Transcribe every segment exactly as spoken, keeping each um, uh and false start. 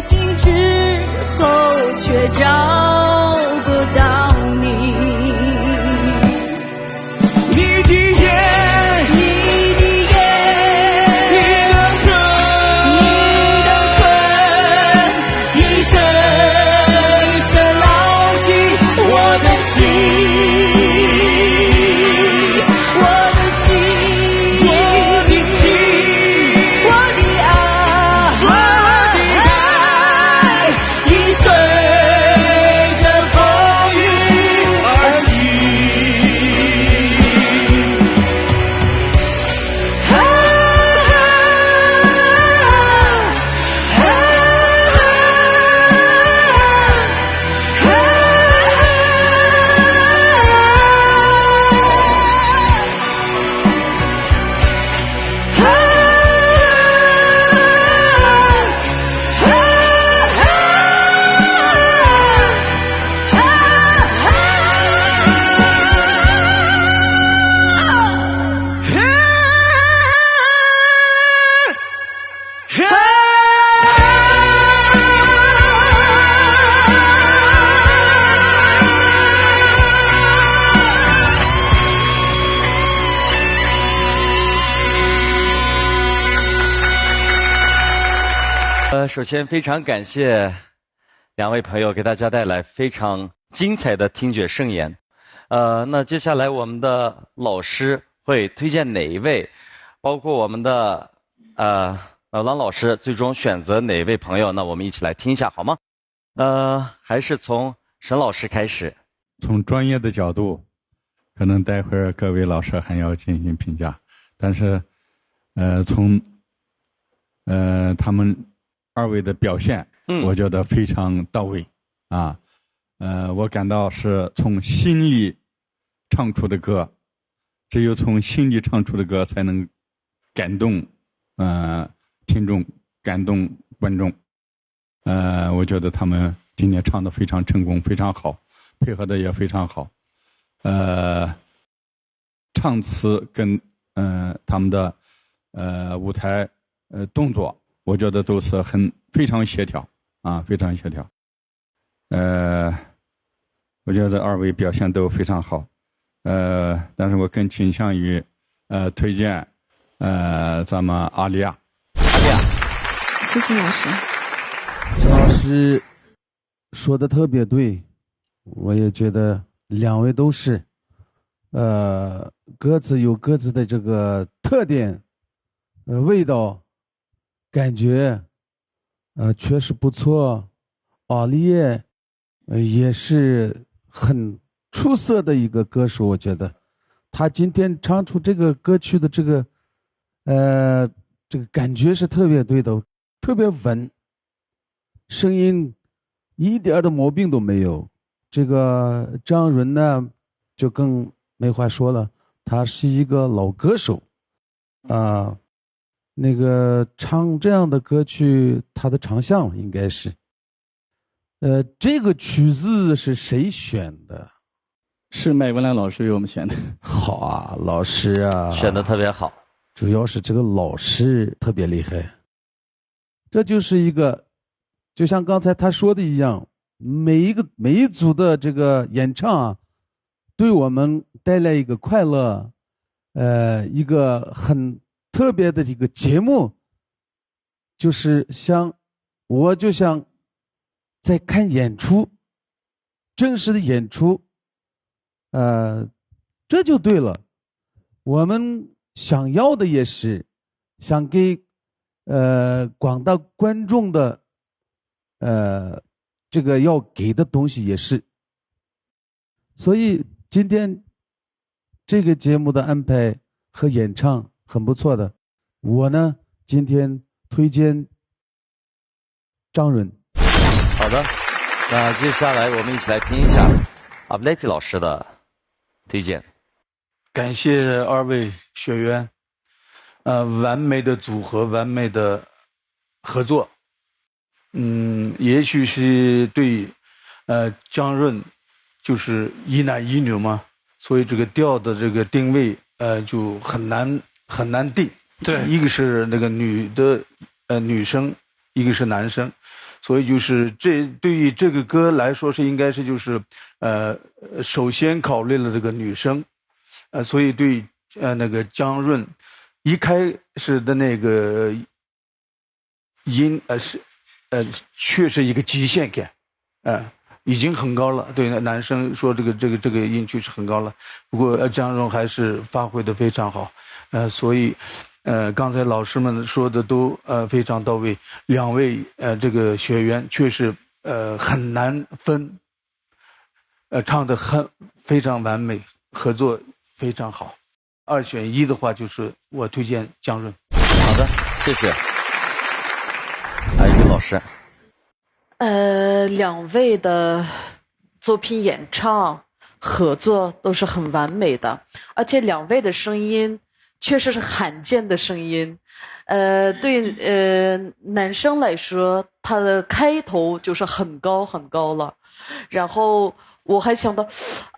醒之后却找不到你。你的眼，你的眼，你的唇，你的唇，一声一声牢记我的心。 我的情，我的情，我的爱，我的爱，已随着风雨而去。啊，啊，啊。 呃，首先非常感谢两位朋友给大家带来非常精彩的听觉盛宴。呃，那接下来我们的老师会推荐哪一位，包括我们的，呃，老郎老师最终选择哪位朋友，那我们一起来听一下好吗？呃，还是从沈老师开始。从专业的角度，可能待会儿各位老师还要进行评价，但是，呃，从，呃，他们二位的表现，嗯。我觉得非常到位啊。呃，我感到是从心里唱出的歌，只有从心里唱出的歌才能感动，呃，听众，感动观众。呃，我觉得他们今天唱得非常成功，非常好，配合得也非常好。呃，唱词跟，呃，他们的，呃，舞台，呃，动作，我觉得都是很，非常协调啊，非常协调。呃，我觉得二位表现都非常好，呃，但是我更倾向于，呃，推荐，呃，咱们阿丽亚。谢谢老师。老师说的特别对，我也觉得两位都是，呃，各自有各自的这个特点，呃，味道，感觉，呃，确实不错。阿丽叶，呃，也是很出色的一个歌手，我觉得他今天唱出这个歌曲的这个，呃，这个感觉是特别对的，特别稳，声音一点儿的毛病都没有。这个张伦呢，就更没话说了，他是一个老歌手，啊，那个唱这样的歌曲，他的长项应该是。呃，这个曲子是谁选的？是麦文良老师为我们选的。好啊，老师啊。选得特别好。主要是这个老师特别厉害。这就是一个，就像刚才他说的一样，每一个，每一组的这个演唱啊，对我们带来一个快乐，呃，一个很特别的一个节目，就是像，我就像在看演出，真实的演出，呃，这就对了。我们想要的也是，想给，呃，广大观众的，呃，这个要给的东西也是。所以今天这个节目的安排和演唱很不错的。我呢，今天推荐张伦。好的，那接下来我们一起来听一下阿布莱提老师的推荐。感谢二位学员，呃，完美的组合，完美的合作。嗯，也许是对，呃，张伦就是一男一女嘛，所以这个调的这个定位，呃，就很难，很难定。对。一个是那个女的，呃，女生，一个是男生，所以就是这，对于这个歌来说是应该是就是，呃，首先考虑了这个女生，呃，所以对，呃，那个张润，一开始的那个音，呃，是，呃，确实一个极限感，呃，已经很高了。对男生说这个，这个，这个音确实很高了。不过，呃，张润还是发挥得非常好，呃，所以，呃，刚才老师们说的都，呃，非常到位。两位，呃，这个学员确实，呃，很难分，呃，唱得很，非常完美，合作非常好。二选一的话，就是我推荐张润。好的，谢谢。哎，于老师，呃，两位的作品演唱合作都是很完美的，而且两位的声音确实是罕见的声音。呃，对呃男生来说，他的开头就是很高很高了，然后我还想到，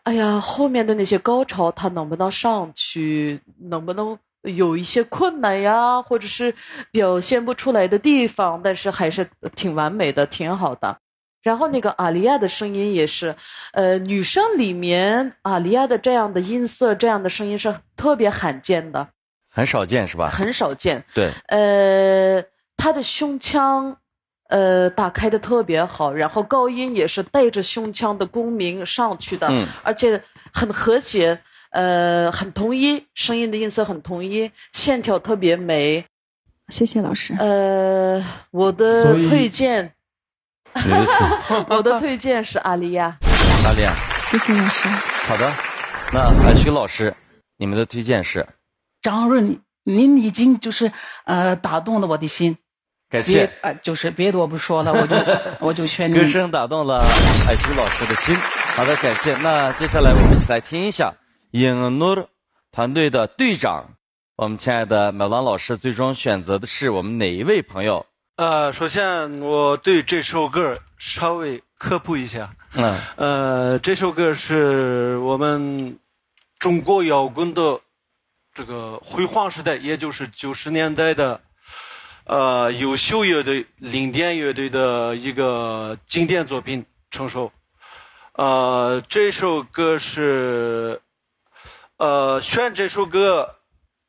哎呀，后面的那些高潮他能不能上去，能不能有一些困难呀，或者是表现不出来的地方，但是还是挺完美的，挺好的。然后那个阿丽亚的声音也是，呃，女生里面阿丽亚的这样的音色、这样的声音是特别罕见的，很少见是吧？很少见。对，呃，她的胸腔，呃，打开的特别好，然后高音也是带着胸腔的共鸣上去的，嗯而且很和谐，呃，很统一，声音的音色很统一，线条特别美。谢谢老师。呃，我的推荐，我的推荐是阿丽亚。阿丽亚，谢谢老师。好的，那哎徐老师，你们的推荐是？张润，您已经就是呃打动了我的心。感谢。别呃，就是别的我不说了，我就我就劝你们。歌声打动了哎徐老师的心。好的，感谢。那接下来我们一起来听一下影nur团队的队长，我们亲爱的美兰老师最终选择的是我们哪一位朋友？呃，首先我对这首歌稍微科普一下。嗯呃，这首歌是我们中国摇滚的这个辉煌时代，也就是九十年代的，呃，优秀乐队零点乐队的一个经典作品《成熟》。呃，这首歌是，呃，选这首歌，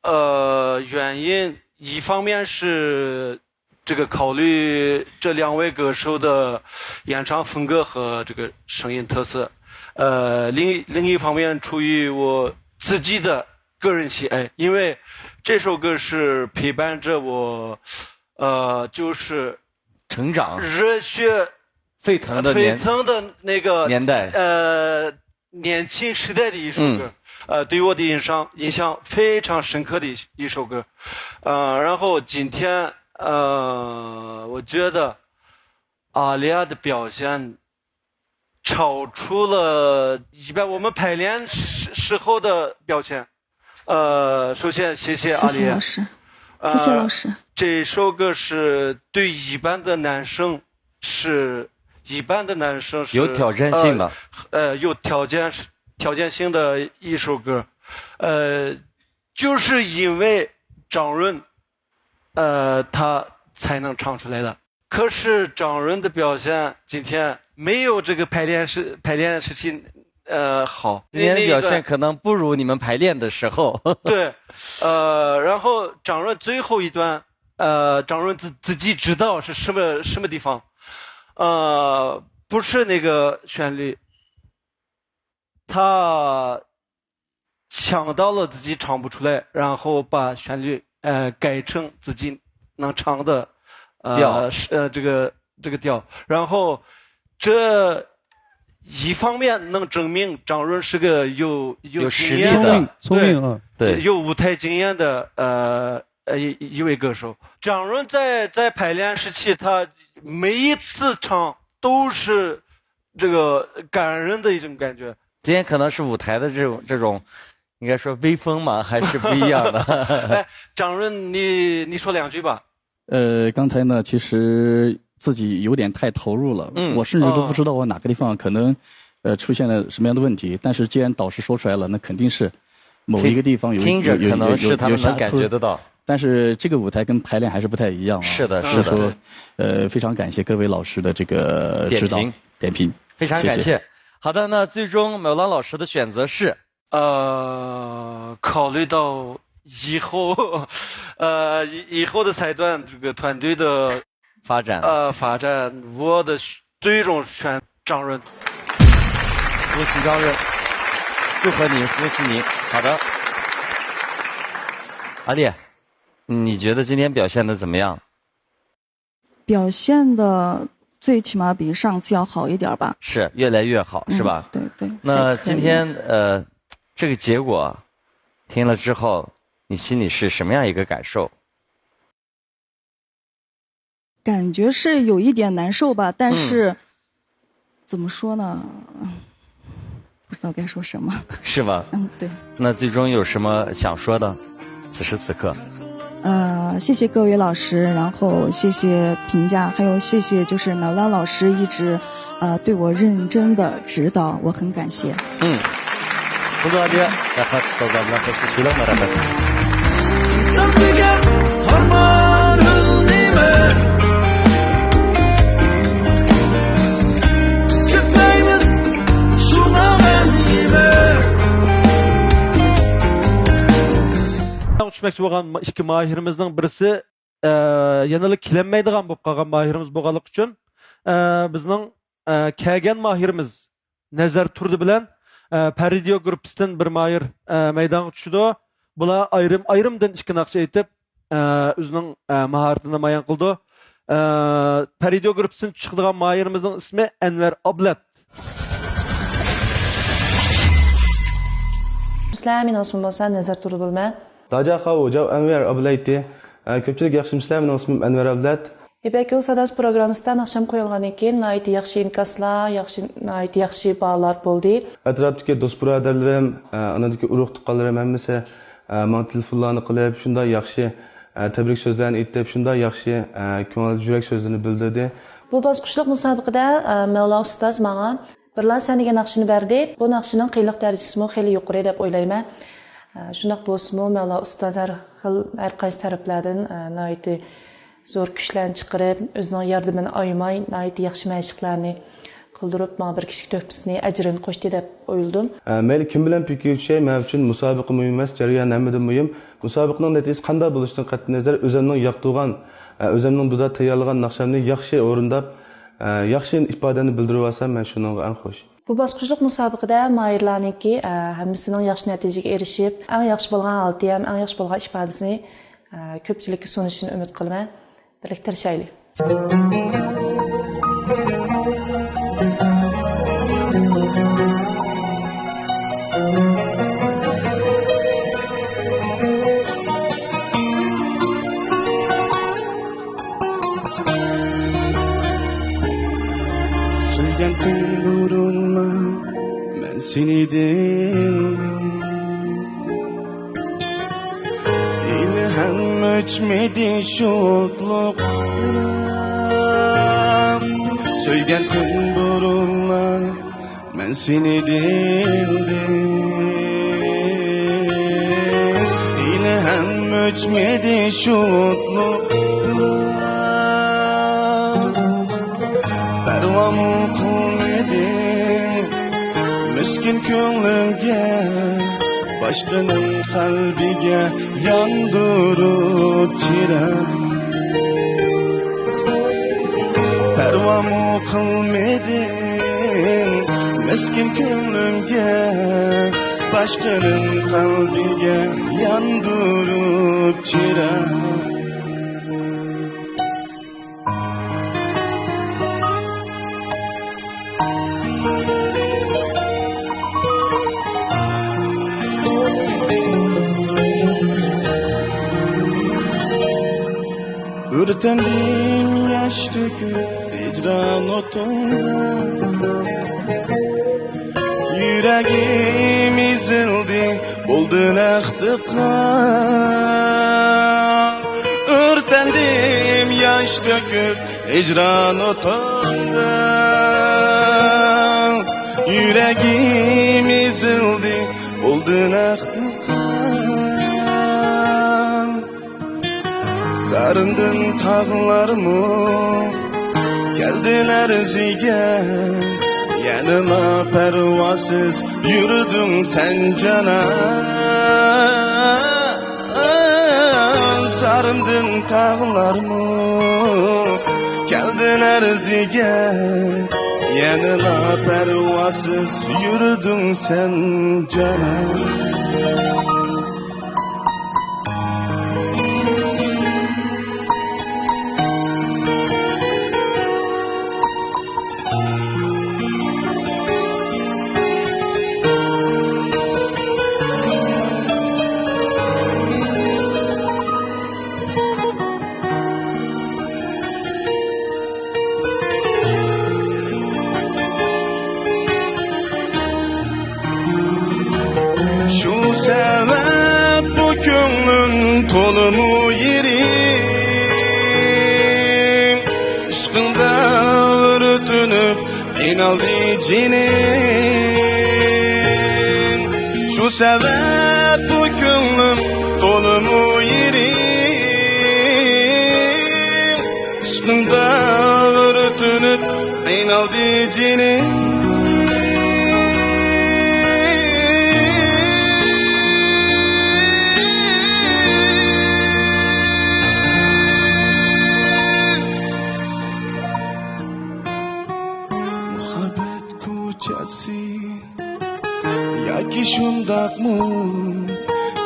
呃，原因一方面是这个考虑这两位歌手的演唱风格和这个声音特色，呃，另另一方面出于我自己的个人喜爱，因为这首歌是陪伴着我，呃，就是成长热血沸腾的年沸腾的那个年代呃，年轻时代的一首歌，呃，对我的印象印象非常深刻的一一首歌，呃，然后今天呃，我觉得阿丽亚的表现超出了一般我们排练时时候的表现，呃，首先谢谢阿丽亚谢谢老，师，谢谢老师。这首歌是对一般的男生是一般的男生是有挑战性的，呃，呃有条件条件性的一首歌，呃，就是因为张润，呃，他才能唱出来的。可是张润的表现今天没有这个排练时排练时期呃好，今天的表现那那一段可能不如你们排练的时候。对，呃，然后张润最后一段，呃，张润自自己知道是什么什么地方，呃，不是那个旋律，他想到了自己唱不出来，然后把旋律呃改成自己能唱的呃调是呃这个这个调，然后这一方面能证明张润是个有有有实经验力的聪明，聪明啊！对，有舞台经验的呃呃一一位歌手。张润在在排练时期，他每一次唱都是这个感人的一种感觉。今天可能是舞台的这种这种，应该说威风吗？还是不一样的？哎，张润，你你说两句吧。呃，刚才呢，其实自己有点太投入了，嗯我甚至都不知道我哪个地方可能，呃，出现了什么样的问题。但是既然导师说出来了，那肯定是某一个地方有听着有有可能是他们能有有瑕疵。感觉得到。但是这个舞台跟排练还是不太一样啊。是的，是的。所以说，呃，非常感谢各位老师的这个指导、点评。点评。非常感谢。谢谢。好的，那最终毛浪老师的选择是？呃，考虑到以后，呃，以，以后的彩蛋，这个团队的发展。呃，发展，我的最终选张润。恭喜张润，祝贺你，恭喜你。好的。阿丽，你觉得今天表现得怎么样？表现得最起码比上次要好一点儿吧。是，越来越好，嗯，是吧？对，对，那今天，还可以。呃，这个结果听了之后，你心里是什么样一个感受？ 感觉是有一点难受吧，但是，嗯。怎么说呢？不知道该说什么。是吧？嗯，对。那最终有什么想说的？此时此刻。呃，谢谢各位老师，然后谢谢评价，还有谢谢就是苗浪老师一直，呃，对我认真的指导，我很感谢。嗯。 پۇل ئالىيە، رەھمەت، سوزانلار قوشۇپ كېلىڭ، رەھمەت. ئىنسان دېگەن ھارمانىڭ نېمە؟ بىز كۆپلەيمىز، شۇڭا مەن نېمە؟ چۈشمەكچى بولغان ئىككى ماھىرىمىزنىڭ بىرسى، ئە، يەنىلا كېلەلمەيدىغان بولۇپ قالغان ماھىرىمىز بولغانلىقى ئۈچۈن، ئە، بىزنىڭ، ئە، كەلگەن ماھىرىمىز نەزەر تۇردى بىلەن، ئە، پەرىدىيو گۇرۇپپىسىدىن بىر ماھىر، ئە، مەيدانغا چۈشىدۇ. بۇلار ئايرىم-ئايرىمدىن ئىككى ناخشا ئېيتىپ، ئە، ئۆزىنىڭ، ئە، ماھارىتىنى نامايان قىلىدۇ. ئە، پەرىدىيو گۇرۇپپىسىدىن چىقىدىغان ماھىرىمىزنىڭ ئىسمى ئەنۋەر ئابلەت. سىلەر مېنىڭ ئىسمىم بولسا نەزەر تۇردى بولىمەن. 大家好，我叫安维尔阿布莱迪。ئە، كۆپچىلىك ياخشىمۇسىلەر؟ مېنىڭ ئىسمىم ئەنۋەر ئابلەت. يىپەك يولى ساداسى پروگراممىسىدا ناخشام قويۇلغاندىن كېيىن ناھايىتى ياخشى ئىنكاسلار، ياخشى، ناھايىتى ياخشى باھالار بولدى. ئەتراپتىكى دوست بۇرادەرلىرىم، ئە، ئانىدىكى ئۇرۇق تۇغقانلىرىم ھەممىسى، ئە، ماڭا تېلېفونلارنى قىلىپ، شۇنداق ياخشى، ئە، تەبرىك سۆزلەرنى ئېيتىپ، شۇنداق ياخشى، ئە، كۆڭۈل يۈرەك سۆزلىرىنى بىلدۈردى. بۇ باسقۇچلۇق مۇسابىقىدە، ئە، مەۋلا ئۇستاز ماڭا بىرلا سەن دېگەن ناخشىنى بەردى. بۇ ناخشىنىڭ قىيىنلىق دەرىجىسىمۇ خېلى يۇقىرى دەپ ئويلايمەن. ئە، شۇنداق بولسىمۇ، مەۋلا ئۇستاز ھەر خىل، ھەر قايسى تەرەپلەردىن، ئە، ناھايىتى زور كۈچلەرنى چىقىرىپ، ئۆزىنىڭ ياردىمىنى ئايىماي، ناھايىتى ياخشى مەشىقلەرنى قىلدۇرۇپ، ماڭا بىر كىچىك تۆھپىسىنى، ئەجرىنى قوشتى دەپ ئويلىدىم. ئە، مەيلى كىم بىلەن پىكىر چۈشەي، مەن ئۈچۈن مۇسابىقە مۇھىم ئەمەس، جەريان ھەممىدىن مۇھىم. مۇسابىقىنىڭ نەتىجىسى قانداق بولۇشىدىن قەتئىينەزەر، ئۆزۈمنىڭ ياقتۇرغان، ئە، ئۆزۈمنىڭ بۇدا تەييارلىغان ناخشامنى ياخشى ئورۇنداپ، ئە، ياخشى ئىپادەمنى بىلدۈرۈۋالسام، مەن شۇنىڭغا ئەڭ خۇش. بۇ باسقۇچلۇق مۇسابىقىدە ماھىرلارنىڭكى، ئە، ھەممىسىنىڭ ياخشى نەتىجىگە ئېرىشىپ، ئەڭ ياخشى بولغان ھالىتى ھەم ئەڭ ياخشى بولغان ئىپادىسىنى، ئە، كۆپچىلىككە سۇنۇشىنى ئۈمىد قىلىمەن. بىرلىكتە تىرىشايلى. سۆيگەنتىم بۇرۇنلا مەن سېنى دىلدىن، ھېلىھەم ئۆچمىدى شۇ ئوتلۇق. سۆيگەنتىم بۇرۇنلا مەن سېنى دىلدىن، ھېلىھەم ئۆچمىدى شۇ ئوتلۇق. پەرۋامۇ قىلمىدىڭ مىسكىن كۆڭلۈمگە، باشقىنىڭ قەلبىگە ياندۇرۇپ چىراغ. پەرۋامۇ قىلمىدىڭ مىسكىن كۆڭلۈمگە، باشقىنىڭ قەلبىگە ياندۇرۇپ چىراغ. ئۆرتەندىم ياش تۆكۈپ ھىجران ئوتۇڭدا. يۈرىكىم ئېزىلدى، بولدى لەختە قان. ئۆرتەندىم ياش تۆكۈپ ھىجران ئوتۇڭدا. يۈرىكىم ئېزىلدى، بولدى لەختە قان. ياردىن تاغلارمۇ كەلدى لەرزىگە، يەنىلا پەرۋاسىز يۈردۈڭ سەن جانان. زارىمدىن تاغلارمۇ كەلدى لەرزىگە، يەنىلا پەرۋاسىز يۈردۈڭ سەن جانان. شۇ سەۋەب بۇ كۆڭلۈم تولىمۇ يېرىم، ئىشقىڭدا ئۆرتىنىپ قىينالدى جېنىم. شۇ سەۋەب بۇ كۆڭلۈم تولىمۇ يېرىم، ئىشقىڭدا ئۆرتىنىپ قىينالدى جېنىم. مۇھەببەت كوچىسى ياكى شۇنداقمۇ؟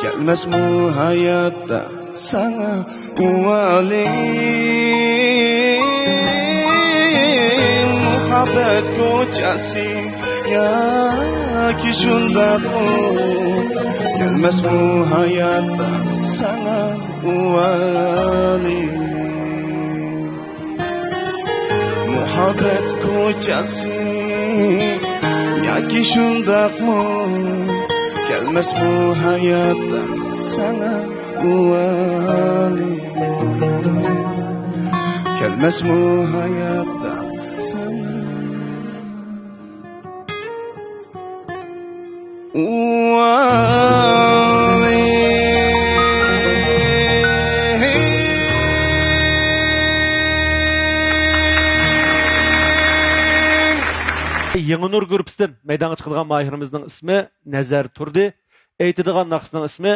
كەلمەسمۇ ھاياتتا ساڭا ئۇۋالىم؟ مۇھەببەت كوچىسى ياكى شۇنداقمۇ؟ كەلمەسمۇ ھاياتتا ساڭا ئۇۋالىم؟ مۇھەببەت كوچىسى ياكى شۇنداقمۇ؟ كەلمەسمۇ ھاياتتا ساڭا ئۇۋالىم؟ كەلمەسمۇ ھاياتتا ساڭا ئۇۋالىم؟ يېڭى نۇر گۇرۇپپىسىدىن مەيدانغا چىقىدىغان ماھىرىمىزنىڭ ئىسمى نەزەر تۇردى. ئېيتىدىغان ناخشىسىنىڭ ئىسمى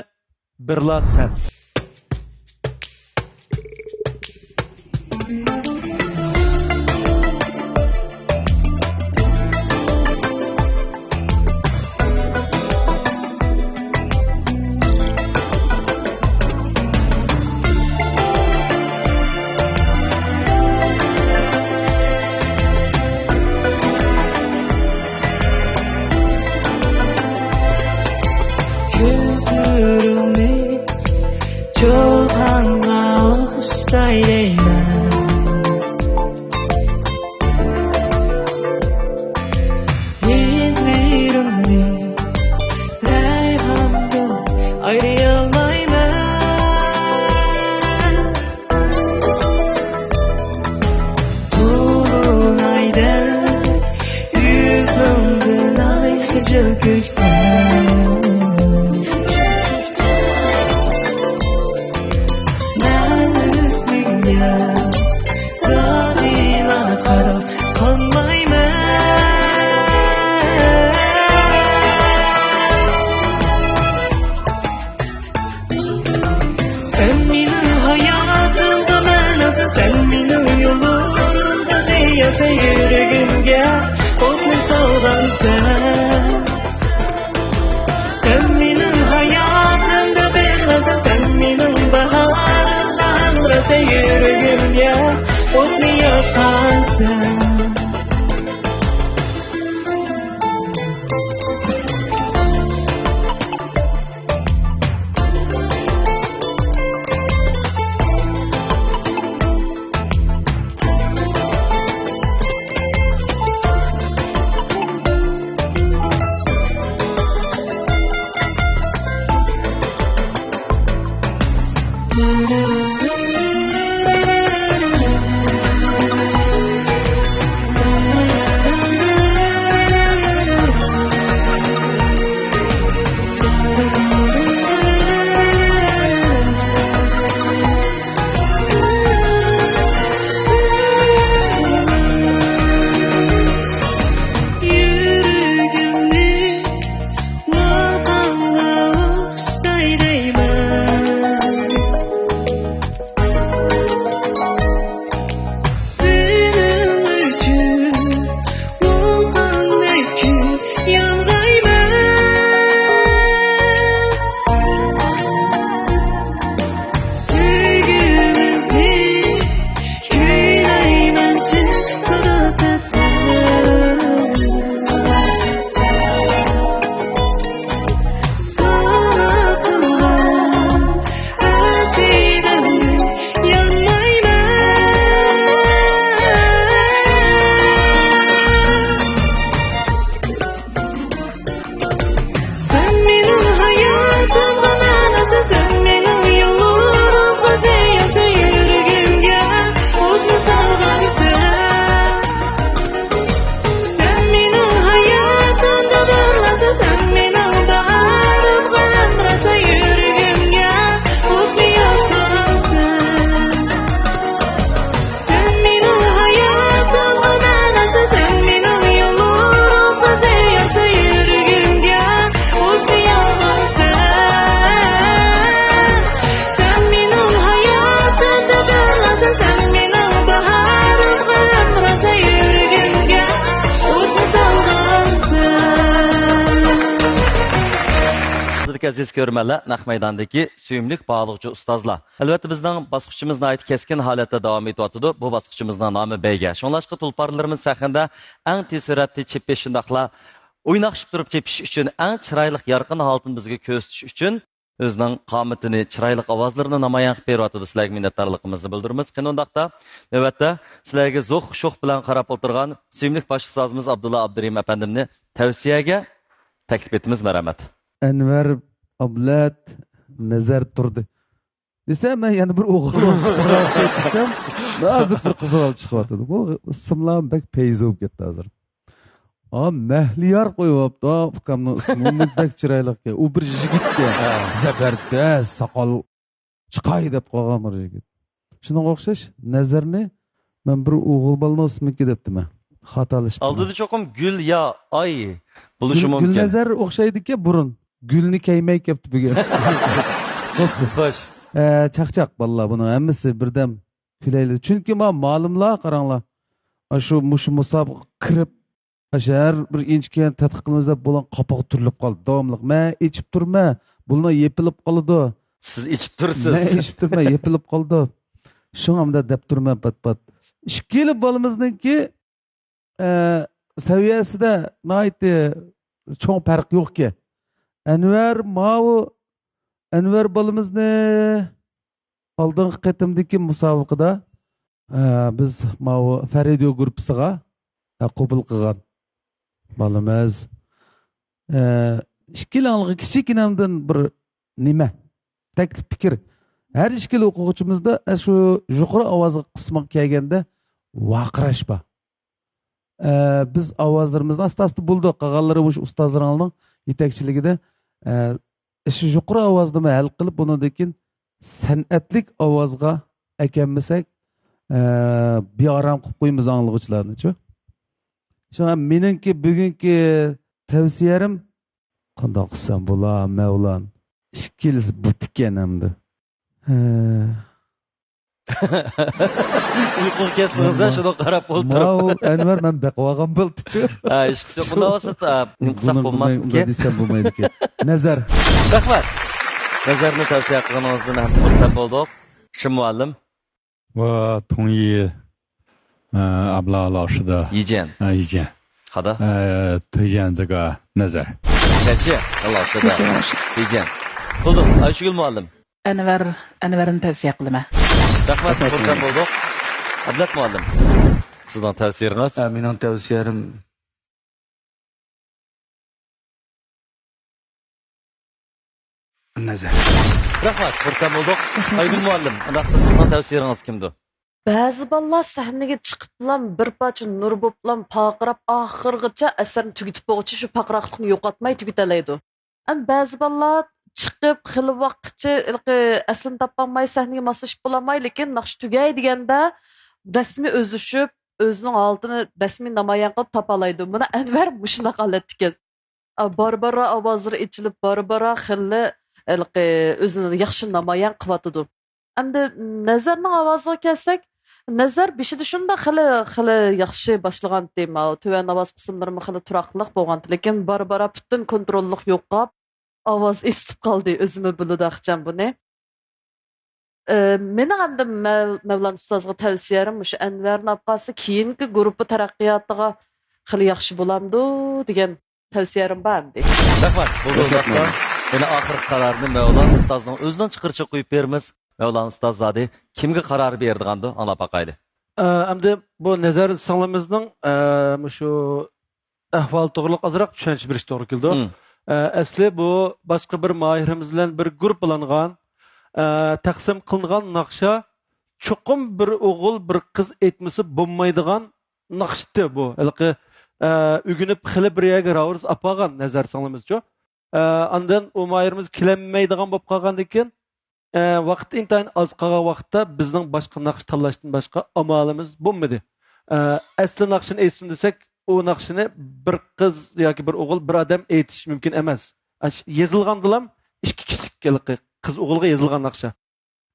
بىرلا سەن. كۆزلىرىڭنى چولغانغا ئوخشىتاي دەيمەن. ھىدلىرىڭنى رەيھاندىن ئايرىيالمايمەن. تولۇن ئايدىن يۈزۈڭدىن ئاي خىجىل كۆكتە. مەن ئۆزۈڭگە زادىلا قاراپ قالمايمەن. سەن مېنىڭ ھاياتىمدا مەنىسى، سەن مېنىڭ يولۇمدا سىياسى، يۈرىكىمگە ئوتنى سالغانسەن. ئەزىز كۆرۈرمەنلەر، نەق مەيداندىكى سۆيۈملۈك باھالىغۇچى ئۇستازلار. ئەلۋەتتە، بىزنىڭ باسقۇچىمىز ناھايىتى كەسكىن ھالەتتە داۋام ئېتىۋاتىدۇ. بۇ باسقۇچىمىزنىڭ نامى بەيگە. شۇڭلاشقا، تۇلپارلىرىمىز سەھنىدە ئەڭ تېز سۈرئەتتە چېپىش، شۇنداقلا ئويناقشىپ تۇرۇپ چېپىش ئۈچۈن، ئەڭ چىرايلىق، يارقىن ھالىتىنى بىزگە كۆرسىتىش ئۈچۈن، ئۆزىنىڭ قامىتىنى، چىرايلىق ئاۋازلىرىنى نامايان قىلىپ بېرىۋاتىدۇ. سىلەرگە مىننەتدارلىقىمىزنى بىلدۈرىمىز. قېنى ئۇنداقتا، نۆۋەتتە سىلەرگە زوق شوق بىلەن قاراپ ئولتۇرغان سۆيۈملۈك باش ئۇستازىمىز ئابدۇللا ئابدۇرېھىم ئەپەندىمنى تەۋسىيەگە تەكلىپ ئېتىمىز. مەرھەمەت. ئەنۋەر ئابلەت، نەزەر تۇردى دېسە، مەن يەنە بىر ئوغۇل بالا چىقىرىپ كەتتىم. نازۇك بىر قىز بالا چىقىۋاتىدۇ. بۇ ئىسىملار بەك پەيزى بولۇپ كەتتى ھازىر. ئا، مەھلىيار قويۇۋاپتۇ، ئا، ئۇكامنىڭ ئىسمى. ئۇمۇ بەك چىرايلىقكەن. ئۇ بىر يىگىتكەن. ھە. زەبەردەس، ساقال چىقاي دەپ قالغان بىر يىگىت. شۇنىڭغا ئوخشاش نەزەرنى مەن بىر ئوغۇل بالىنىڭ ئىسمىكى دەپتىمەن. خاتالىشىپتىمەن. ئالدىدا چوقۇم گۈل يا ئاي بولۇشى گۈل، مۇمكىن. گۈلنەزەر ئوخشايدىكەن بۇرۇن. گۈلنى كەيمەي كەپتۇ بۈگۈن. خوش. ئە، چاقچاق بالىلار، بۇنىڭ ھەممىسى بىردەم كۈلەيلى. چۈنكى ما مالىملار قاراڭلار. ئاشۇ مۇشۇ مۇسابىقىگە كىرىپ، ئاشۇ ھەر بىر ئىنچىكە تەتقىق قىلىمىز دەپ بولغان قاپىقى تۈرۈلۈپ قالدى. داۋاملىق مەن ئېچىپ تۇرىمەن، بۇلار يېپىلىپ قالىدۇ. سىز ئېچىپ تۇرسىز. مەن ئېچىپ تۇرمەن، يېپىلىپ قالىدۇ. شۇڭا ئەمدى دەپ تۇرمەن پات-پات. ئىككىلا بالىمىزنىڭكى، ئە، سەۋىيەسىدە ناھايىتى چوڭ پەرق يوقكەن. ئەنۋەر ماۋۇ، ئەنۋەر بالىمىزنى ئالدىنقى قېتىمدىكى مۇسابىقىدە، ئە، بىز ماۋۇ فەرىدىيو گۇرۇپپىسىغا، ئە، قوبۇل قىلغان بالىمىز. ئە، ئىككىلەڭلىغە كىچىككىنەمدىن بىر نېمە؟ تەكلىپ پىكىر. ھەر ئىككىلا ئوقۇغۇچىمىزدا، ئە، شۇ يۇقىرى ئاۋازلىق قىسمىغا كەلگەندە ۋارقىراش بار. ئە، بىز ئاۋازلىرىمىزنى ئاستا-ئاستا بولدى. قالغانلىرى مۇشۇ ئۇستازلىرىڭلارنىڭ يېتەكچىلىكىدە، ئە، شۇ يۇقىرى ئاۋازنىمۇ ھەل قىلىپ، بۇنىڭدىن كېيىن سەنئەتلىك ئاۋازغا ئەكەلمىسەك، ئە، بىئارام قىلىپ قويىمىز ئاڭلىغۇچىلارنىچۇ. شۇڭا مېنىڭكى بۈگۈنكى تەۋسىيەم، قانداق قىلسام بولا، مەۋلان؟ ئىككىلىسى بۇتىكەن ئەمدى. ھە. ئۇيقۇغا كەتسىڭىز، شۇنىڭغا قاراپ ئولتۇرۇپ. ماۋۇ ئەنۋەر مەن بېقىۋالغان بولدىچۇ. ھە، ئىشقىسى يوق. بۇنداق بولسا، ئا، ئىنساپ بولماسمىكىن؟ دېسەم بولمايدىكەن. نەزەر. رەھمەت. نەزەرنى تەۋسىيە قىلغىنىڭىزدىن ھەم خۇرسەن بولدۇق. شىم مۇئەللىم. 我同意，呃，阿布拉老师的。意见。啊，意见。好的。呃，推荐这个 نەزەر. 感谢老师的推荐。 بولدى، ئايشۇگۈل مۇئەللىم. ئەنۋەر، ئەنۋەرنى تەۋسىيە قىلىمەن. رەھمەت، خۇرسەن بولدۇق. ئابلەت مۇئەللىم، سىزنىڭ تەۋسىيىڭىز؟ ئە، مېنىڭ تەۋسىيەم نەزەر. رەھمەت، خۇرسەن بولدۇق. ئايگۈل مۇئەللىم، ئۇنداقتا سىزنىڭ تەۋسىيىڭىز كىمدۇ؟ بەزى بالىلار سەھنىگە چىقىپلا بىر پارچە نۇر بوپلا پارقىراپ، ئاخىرغىچە ئەسەرنى تۈگىتىپ بولغۇچە شۇ پارقىراقلىقنى يوقاتماي تۈگىتەلەيدۇ. ئەمما بەزى بالىلار چىقىپ خېلى ۋاقىتقىچە ھېلىقى ئەسلىنى تاپالماي، سەھنىگە ماسلىشىپ بولالماي، لېكىن ناخشا تۈگەي دېگەندە رەسمىي ئۆزلىشىپ، ئۆزىنىڭ ھالىتىنى رەسمىي نامايان قىلىپ تاپالايدۇ. مانا ئەنۋەر مۇشۇنداق ھالەتتىكەن. ئا، بارا-بارا ئاۋازلىرى ئېچىلىپ، بارا-بارا خېلى ھېلىقى ئۆزىنى ياخشى نامايان قىلىۋاتىدۇ. ئەمدى نەزەرنىڭ ئاۋازىغا كەلسەك، نەزەر بېشىدا شۇنداق خېلى، خېلى ياخشى باشلىغانتى، ماۋۇ تۆۋەن ئاۋاز قىسىملىرىمۇ خېلى تۇراقلىق بولغانتى، لېكىن بارا-بارا پۈتۈن كونتروللۇق يوقاپ، ئاۋاز ئېسىتىپ قالدى، ئۆزىمۇ بىلىدۇ ئاخچام بۇنى. ئە، مېنىڭ ئەمدى مەل-، مەۋلان ئۇستازغا تەۋسىيەم مۇشۇ ئەنۋەرنى ئاپقالسا، كېيىنكى گۇرۇپپا تەرەققىياتىغا خېلى ياخشى بولامدۇ دېگەن تەۋسىيەم بار ئەمدى. رەھمەت. بولدى، رەھمەت. يەنە ئاخىرقى قارارنى مەۋلان ئۇستازنىڭ ئۆزىنىڭ چىقىرىشىغا قويۇپ بېرىمىز. مەۋلان ئۇستاز زادى كىمگە قارار بېرىدىغاندۇ، ئاڭلاپ باقايلى. ئە، ئەمدى بۇ نەزەر سىڭلىمىزنىڭ، ئە، مۇشۇ ئەھۋالى توغرىلىق ئازراق چۈشەنچە بېرىش توغرا كېلىدۇ. مم. ئە، ئەسلى بۇ باشقا بىر ماھىرىمىز بىلەن بىر گۇرۇپپىلانغان، ئە، تەقسىم قىلىنغان ناخشا چوقۇم بىر ئوغۇل، بىر قىز ئېيتمىسا بولمايدىغان ناخشىتى بۇ. ھېلىقى، ئە، ئۆگىنىپ خېلى بىر يەرگە راۋۇرۇس ئاپارغان نەزەر سىڭلىمىزچۇ. ئە، ئاندىن ئۇ ماھىرىمىز كېلەلمەيدىغان بولۇپ قالغاندىن كېيىن، ئە، ۋاقىت ئىنتايىن ئاز قالغان ۋاقىتتا بىزنىڭ باشقا ناخشا تاللاشتىن باشقا ئامالىمىز بولمىدى. ئە، ئەسلى ناخشىنى ئېيتسۇن دېسەك، ئۇ ناخشىنى بىر قىز ياكى بىر ئوغۇل، بىر ئادەم ئېيتىش مۇمكىن ئەمەس. ئەش-، يېزىلغاندىلام ئىككى كىشىلىك ھېلىقى قىز ئوغۇلغا يېزىلغان ناخشا.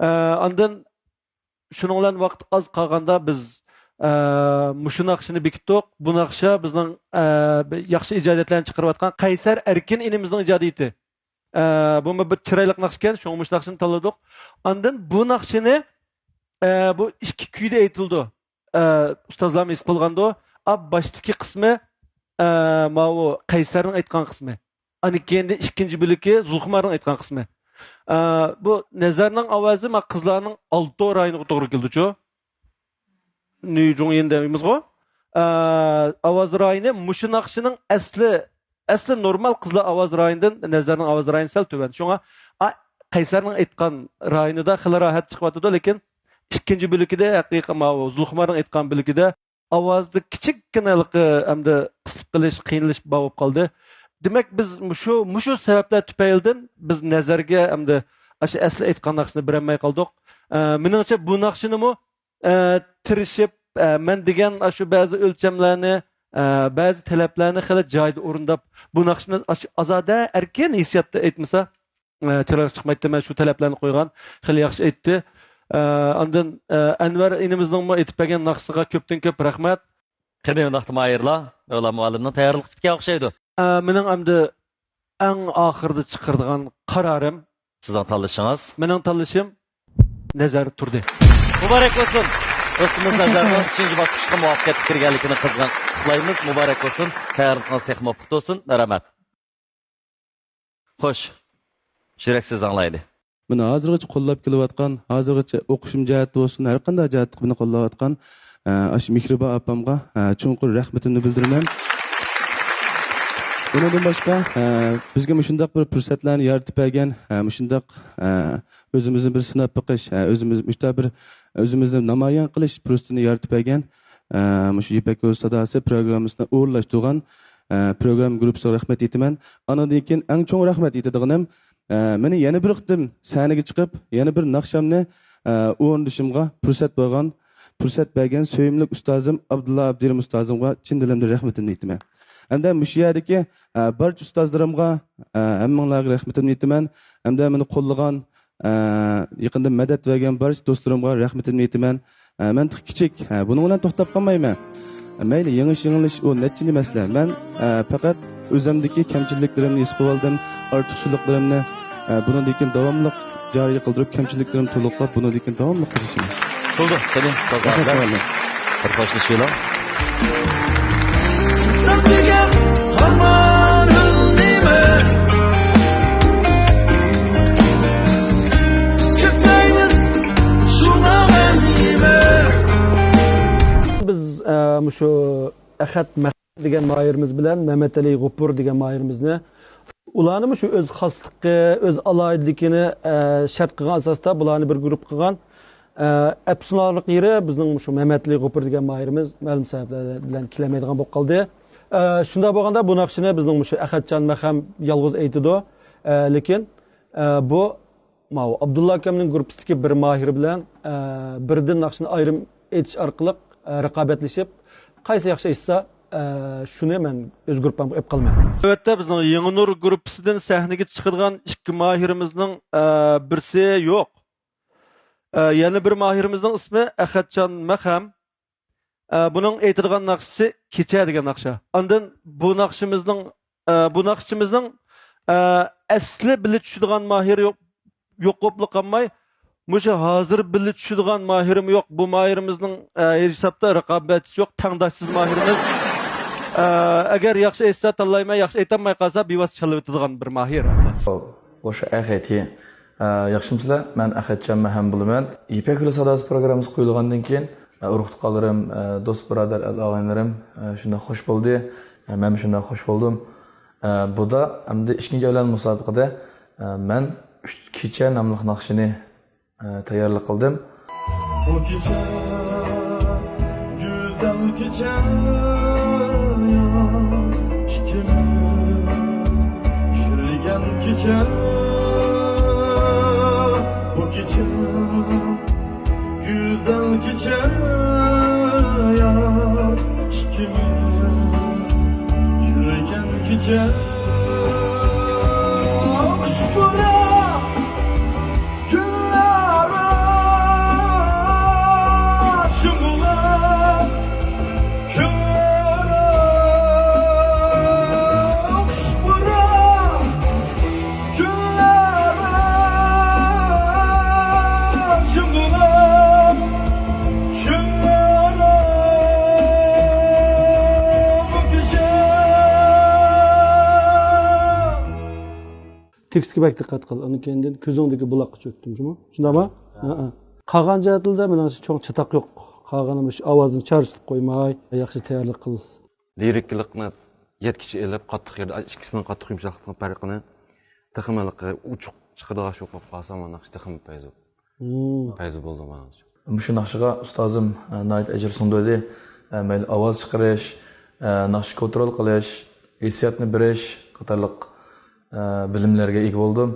ئە، ئاندىن شۇنىڭ بىلەن ۋاقىت ئاز قالغاندا بىز، ئە، مۇشۇ ناخشىنى بېكىتتۇق. بۇ ناخشا بىزنىڭ، ئە، ياخشى ئىجادىيەتلەرنى چىقىرىۋاتقان قەيسەر ئەركىن ئىنىمىزنىڭ ئىجادىيىتى. ئە، بۇمۇ بىر چىرايلىق ناخشىكەن، شۇڭا مۇشۇ ناخشىنى تاللىدۇق. ئاندىن بۇ ناخشىنى، ئە، بۇ ئىككى كۈيدە ئېيتىلىدۇ. ئە، ئۇستازلارمۇ ھېس قىلغاندۇ. ئا، باشتىكى قىسمى، ئە، ماۋۇ قەيسەرنىڭ ئېيتقان قىسمى. ئاندىن كېيىندە ئىككىنچى بۆلىكى زۇلخۇمارنىڭ ئېيتقان قىسمى. ئە، بۇ نەزەرنىڭ ئاۋازى ما قىزلارنىڭ ئالتو رايونىغا توغرا كېلىدۇچۇ؟ نۈيجۇڭيىن دەيمىزغۇ؟ ئە، ئاۋاز رايونى مۇشۇ ناخشىنىڭ ئەسلى، ئەسلى نورمال قىزلار ئاۋاز رايونىدىن نەزەرنىڭ ئاۋاز رايونى سەل تۆۋەن. شۇڭا، ئا، قەيسەرنىڭ ئېيتقان رايونىدا خېلى راھەت چىقىۋاتىدۇ، لېكىن ئىككىنچى بۆلىكىدە ھەقىقەت ماۋۇ زۇلخۇمارنىڭ ئېيتقان بۆلىكىدە ئاۋازدا كىچىككىنە ھېلىقى ئەمدى قىسىپ قېلىش، قىينىلىش بار بولۇپ قالدى. دېمەك، بىز مۇشۇ، مۇشۇ سەۋەبلەر تۈپەيلىدىن بىز نەزەرگە ئەمدى ئاشۇ ئەسلى ئېيتقان ناخشىنى بېرەلمەي قالدۇق. ئە، مېنىڭچە بۇ ناخشىنىمۇ، ئە، تىرىشىپ، ئە، مەن دېگەن ئاشۇ بەزى ئۆلچەملەرنى، ئە، بەزى تەلەپلەرنى خېلى جايىدا ئورۇنداپ، بۇ ناخشىنى ئاشۇ ئازادە، ئەركىن ھېسسىياتتا ئېيتمىسا، ئە، چىرايلىق چىقمايتتى. مەن شۇ تەلەپلەرنى قويغان. خېلى ياخشى ئېيتتى. ئە، ئاندىن، ئە، ئەنۋەر ئىنىمىزنىڭمۇ ئېيتىپ بەرگەن ناخشىسىغا كۆپتىن كۆپ رەھمەت. قېنى ئۇنداقتا ماھىرلار، مەۋلا مۇئەللىمنىڭ تەييارلىقى پۈتكەن ئوخشايدۇ. ئە، مېنىڭ ئەمدى ئەڭ ئاخىرىدا چىقىرىدىغان قارارىم. سىزنىڭ تاللىشىڭىز؟ مېنىڭ تاللىشىم نەزەر تۇردى. مۇبارەك بولسۇن. دوستىمىز نەزەرنىڭ ئۈچىنچى باسقۇچقا مۇۋەپپەقىيەتلىك كىرگەنلىكىنى قىزغىن قۇتلۇقلايمىز. مۇبارەك بولسۇن. تەييارلىقىڭىز تېخىمۇ پۇختا بولسۇن. رەھمەت. خوش، يۈرەكسىز ئاڭلايلى. مېنى ھازىرغىچە قوللاپ كېلىۋاتقان، ھازىرغىچە ئوقۇشۇم جەھەتتە بولسۇن، ھەر قانداق جەھەتتە مېنى قوللاۋاتقان، ئە، ئاشۇ مېھرىبان ئاپامغا، ئە، چوڭقۇر رەھمىتىمنى بىلدۈرىمەن. ئۇنىڭدىن باشقا، ئە، بىزگە مۇشۇنداق بىر پۇرسەتلەرنى يارىتىپ بەرگەن، ئە، مۇشۇنداق، ئە، ئۆزىمىزنى بىر سىناپ بېقىش، ئە، ئۆزىمىز مۇشۇنداق بىر ئۆزىمىزنى نامايان قىلىش پۇرسىتىنى يارىتىپ بەرگەن، ئە، مۇشۇ يىپەك يولى ساداسى پروگراممىسىنى ئورۇنلاشتۇرغان، ئە، پروگرامما گۇرۇپپىسىغا رەھمەت ئېيتىمەن. ئانىڭدىن كېيىن ئەڭ چوڭ رەھمەت ئېيتىدىغىنىم، ئە، مېنى يەنە بىر قېتىم سەھنىگە چىقىپ، يەنە بىر ناخشامنى، ئە، ئورۇندىشىمغا پۇرسەت بولغان، پۇرسەت بەرگەن سۆيۈملۈك ئۇستازىم ئابدۇللا ئابدۇرېھىم ئۇستازىمغا چىن دىلىمدىن رەھمىتىمنى ئېيتىمەن. ھەمدە مۇشۇ يەردىكى، ئە، بارچە ئۇستازلىرىمغا، ئە، ھەممىڭلارغا رەھمىتىمنى ئېيتىمەن. ھەمدە مېنى قوللىغان، ئە، يېقىندىن مەدەت بەرگەن بارچە دوستلىرىمغا رەھمىتىمنى ئېيتىمەن. ئە، مەن تېخى كىچىك، ئە، بۇنىڭ بىلەن توختاپ قالمايمەن. مەيلى، يېڭىش-يېڭىلىش ئۇ نەچچىنچى مەسىلە. مەن، ئە، پەقەت ئۆزۈمدىكى كەمچىلىكلىرىمنى ھېس قىلىۋالدىم، ئارتۇقچىلىقلىرىمنى، ئە، بۇنىڭدىن كېيىن داۋاملىق جارى قىلدۇرۇپ، كەمچىلىكلىرىمنى تولۇقلاپ، بۇنىڭدىن كېيىن داۋاملىق تىرىشىمەن. بولدى، قېنى، رەھمەت، ساغ بولۇڭ. بىر خوشلىشىۋېلىڭ. سەن دېگەن ھامان نېمە؟ بىز كۆپلەيمىز شۇڭا مەن نېمە؟ بىز، ئە، مۇشۇ ئەخەت مەخەت دېگەن ماھىرىمىز بىلەن مەمەتئەلى غوپۇر دېگەن ماھىرىمىزنى، ئۇلارنىمۇ شۇ ئۆز خاسلىقى، ئۆز ئالاھىدىلىكىنى، ئە، شەرت قىلغان ئاساستا بۇلارنى بىر گۇرۇپپا قىلغان. ئە، ئەپسۇسلىنارلىق يېرى بىزنىڭ مۇشۇ مەمەتئەلى غوپۇر دېگەن ماھىرىمىز مەلۇم سەۋەبلەر بىلەن كېلەلمەيدىغان بولۇپ قالدى. ئە، شۇنداق بولغاندا بۇ ناخشىنى بىزنىڭ مۇشۇ ئەخەتجان مەخەم يالغۇز ئېيتىدۇ. ئە، لېكىن، ئە، بۇ ماۋۇ ئابدۇللا ئاكامنىڭ گۇرۇپپىسىدىكى بىر ماھىر بىلەن، ئە، بىردىن ناخشىنى ئايرىم ئېيتىش ئارقىلىق، ئە، رىقابەتلىشىپ، قايسى ياخشى ئېيتسا، ئە، شۇنى مەن ئۆز گۇرۇپپامغا ئېلىپ قالىمەن. نۆۋەتتە بىزنىڭ يېڭى نۇر گۇرۇپپىسىدىن سەھنىگە چىقىدىغان ئىككى ماھىرىمىزنىڭ، ئە، بىرسى يوق. ئە، يەنە بىر ماھىرىمىزنىڭ ئىسمى ئەخەتجان مەخەم. ئە، بۇنىڭ ئېيتىدىغان ناخشىسى كېچە دېگەن ناخشا. ئاندىن بۇ ناخشىمىزنىڭ، ئە، بۇ ناخشىچىمىزنىڭ، ئە، ئەسلى بىللە چۈشىدىغان ماھىرى يوق، يوق بولۇپلا قالماي، مۇشۇ ھازىر بىللە چۈشىدىغان ماھىرىمۇ يوق. بۇ ماھىرىمىزنىڭ، ئە، ھېچ ھېسابتا رىقابەتچىسى يوق، تەڭداشسىز ماھىرىمىز. ئە، ئەگەر ياخشى ئېيتسا تاللايمەن، ياخشى ئېيتالماي قالسا بىۋاسىتە چالىۋېتىدىغان بىر ماھىر. بولۇشى ئەخەتى. ئە، ياخشىمۇسىلەر؟ مەن ئەخەتجان مەھەم بولىمەن. يىپەك يولى ساداسى پروگراممىسى قويۇلغاندىن كېيىن، ئە، ئۇرۇق-تۇغقانلىرىم، ئە، دوست-بۇرادەر، ئەل-ئاغىنىلىرىم، ئە، شۇنداق خوش بولدى. ئە، مەنمۇ شۇنداق خوش بولدۇم. ئە، بۇدا ئەمدى ئىككىنچى ئەۋلاد مۇسابىقىدە، ئە، مەن ئۈچ كېچە ناملىق ناخشىنى، ئە، تەييارلىق قىلدىم. بۇ كېچە گۈزەل كېچە، ئىككىمىز يۈرگەن كېچە. بۇ كېچە گۈزەل كېچە، ئىككىمىز يۈرگەن كېچە. خۇش پۇراق گۈللەر ئاچىلىپ، كۈنلەر خۇش پۇراق گۈل تېكىستكە بەك دىققەت قىل. ئاندىن كېيىن كۆزۈڭدىكى بۇلاققىچە ئۆتتۈم، شۇمۇ؟ شۇنداقمۇ؟ ھە. ھە، ھە. قالغان جەھەتلەردە مېنىڭچە چوڭ چاتاق يوق. قالغىنى مۇشۇ ئاۋازنى چارچىتىپ قويماي، ياخشى تەييارلىق قىل. لىرىكىلىقنى يەتكۈچە ئېلىپ، قاتتىق يەردە ئىككىسىنىڭ قاتتىق يۇمشاقلىقنىڭ پەرقىنى تېخىمۇ ھېلىقى ئوچۇق چىقىرىدىغان شۇ بولۇپ قالسا، مانا تېخىمۇ پەيزى، مم، پەيزى بولىدۇ مانا. مۇشۇ ناخشىغا ئۇستازىم، ئە، ناھايىتى ئەجىر سۇندۇردى. ئە، مەيلى ئاۋاز چىقىرىش، ئە، ناخشا كونترول قىلىش، ھېسسىياتنى بېرىش قاتارلىق، ئە، بىلىملەرگە ئىگە بولدۇم.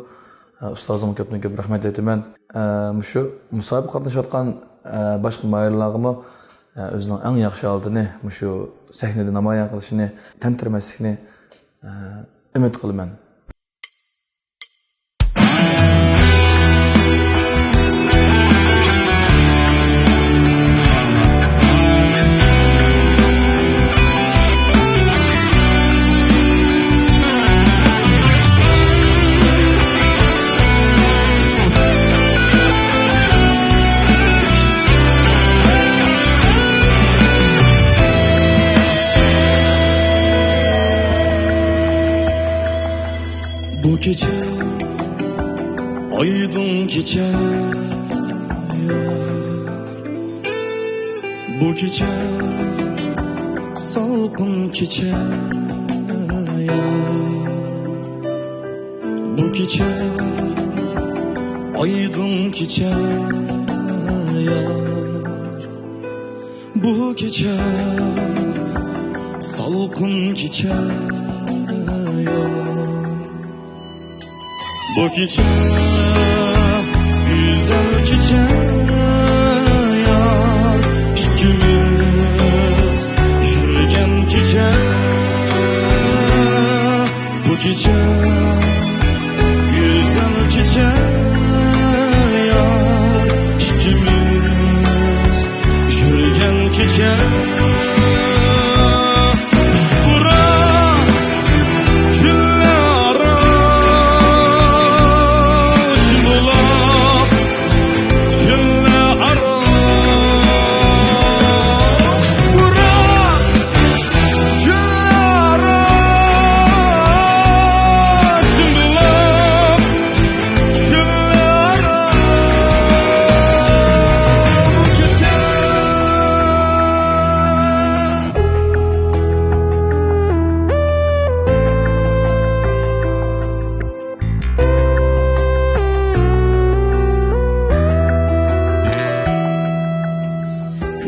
ئە، ئۇستازىمغا كۆپتىن كۆپ رەھمەت ئېيتىمەن. ئە، مۇشۇ مۇسابىقىگە قاتنىشىۋاتقان، ئە، باشقا ماھىرلارغىمۇ، ئە، ئۆزىنىڭ ئەڭ ياخشى ھالىتىنى مۇشۇ سەھنىدە نامايان قىلىشىنى تەمتىرىمەسلىكىنى، ئە، ئۈمىد قىلىمەن. بۇ كېچە ئايدىڭ كېچە، بۇ كېچە سالقىن كېچە، بۇ كېچە ئايدىڭ كېچە، بۇ كېچە سالقىن كېچە. بۇ كېچە گۈزەل كېچە، يار، ئىككىمىز يۈرگەن كېچە. بۇ كېچە گۈزەل كېچە، يار، ئىككىمىز يۈرگەن كېچە.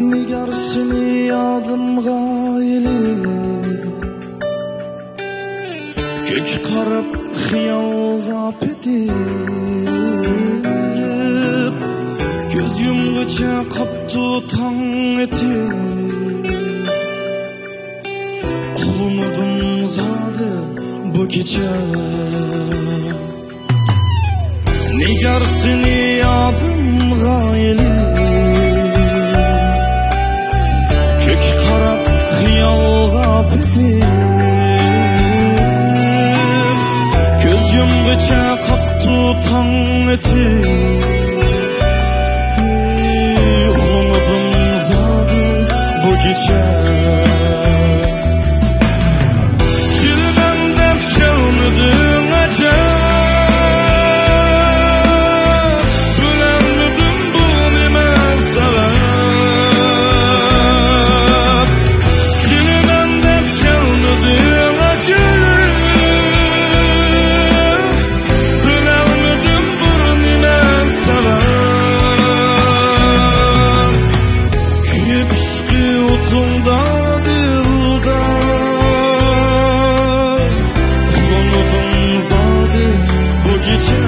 نىگار سېنى يادىمغا ئېلىپ، كۆككە قاراپ خىيالغا پېتىپ، كۆز يۇمغىچە قاپتۇ تاڭ ئېتىپ. ئۇخلىمىدىم زادى بۇ كېچە. نىگار سېنى يادىمغا ئېلىپ، كۆككە قاراپ خىيالغا پېتىپ، كۆز يۇمغىچە قاپتۇ تاڭ ئېتىپ. ئۇخلىمىدىم زادى بۇ كېچە. كېلىمەن دەپ كەلمىدىڭ ئەجەب، بىلەلمىدىم بۇ نېمە سەۋەب. كېلىمەن دەپ كەلمىدىڭ ئەجەب، بىلەلمىدىم بۇ نېمە سەۋەب. كۆيۈپ ئىشقى ئوتۇڭدا دىلدا، ئۇخلىمىدىم زادى بۇ كېچە.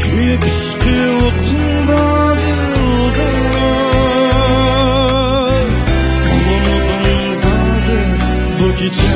كۆيۈپ ئىشقى ئوتۇڭدا دىلدا، ئۇخلىمىدىم زادى بۇ كېچە.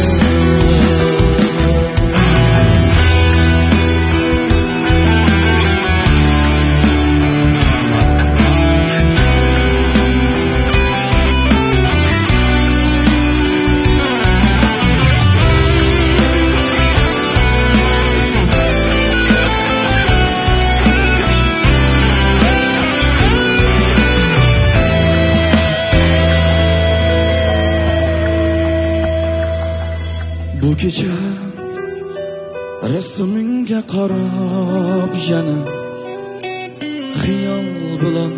بۇ كېچە ئىسمىڭگە قاراپ يەنە خىيال بىلەن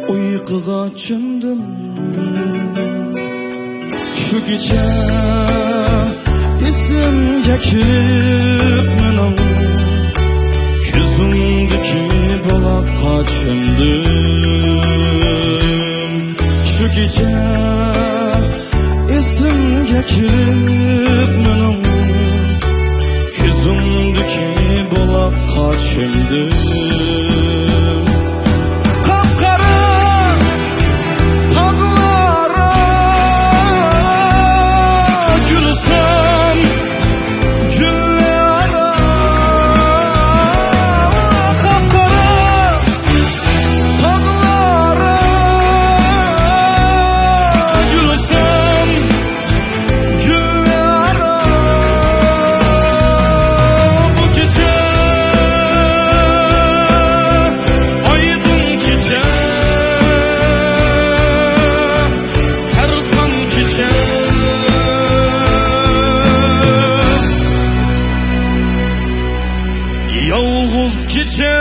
ئۇيقۇغا چۆمدۈم. شۇ كېچە ئېسىمگە كېلىپ مېنىڭ، كۆزۈڭدىكى بۇلاققا چۆمدۈم. شۇ كېچە ئېسىمگە كېلىپ مېنىڭ، كۆزۈڭدىكى بۇلاققا چۆمدۈم. قاپقارا تاغلار گۈلسەن، گۈللەر قاپقارا. تاغلار گۈلسەن، گۈللەر بۇ كېچە، ئايدىڭ كېچە، سەرسان كېچە، يالغۇز كېچە.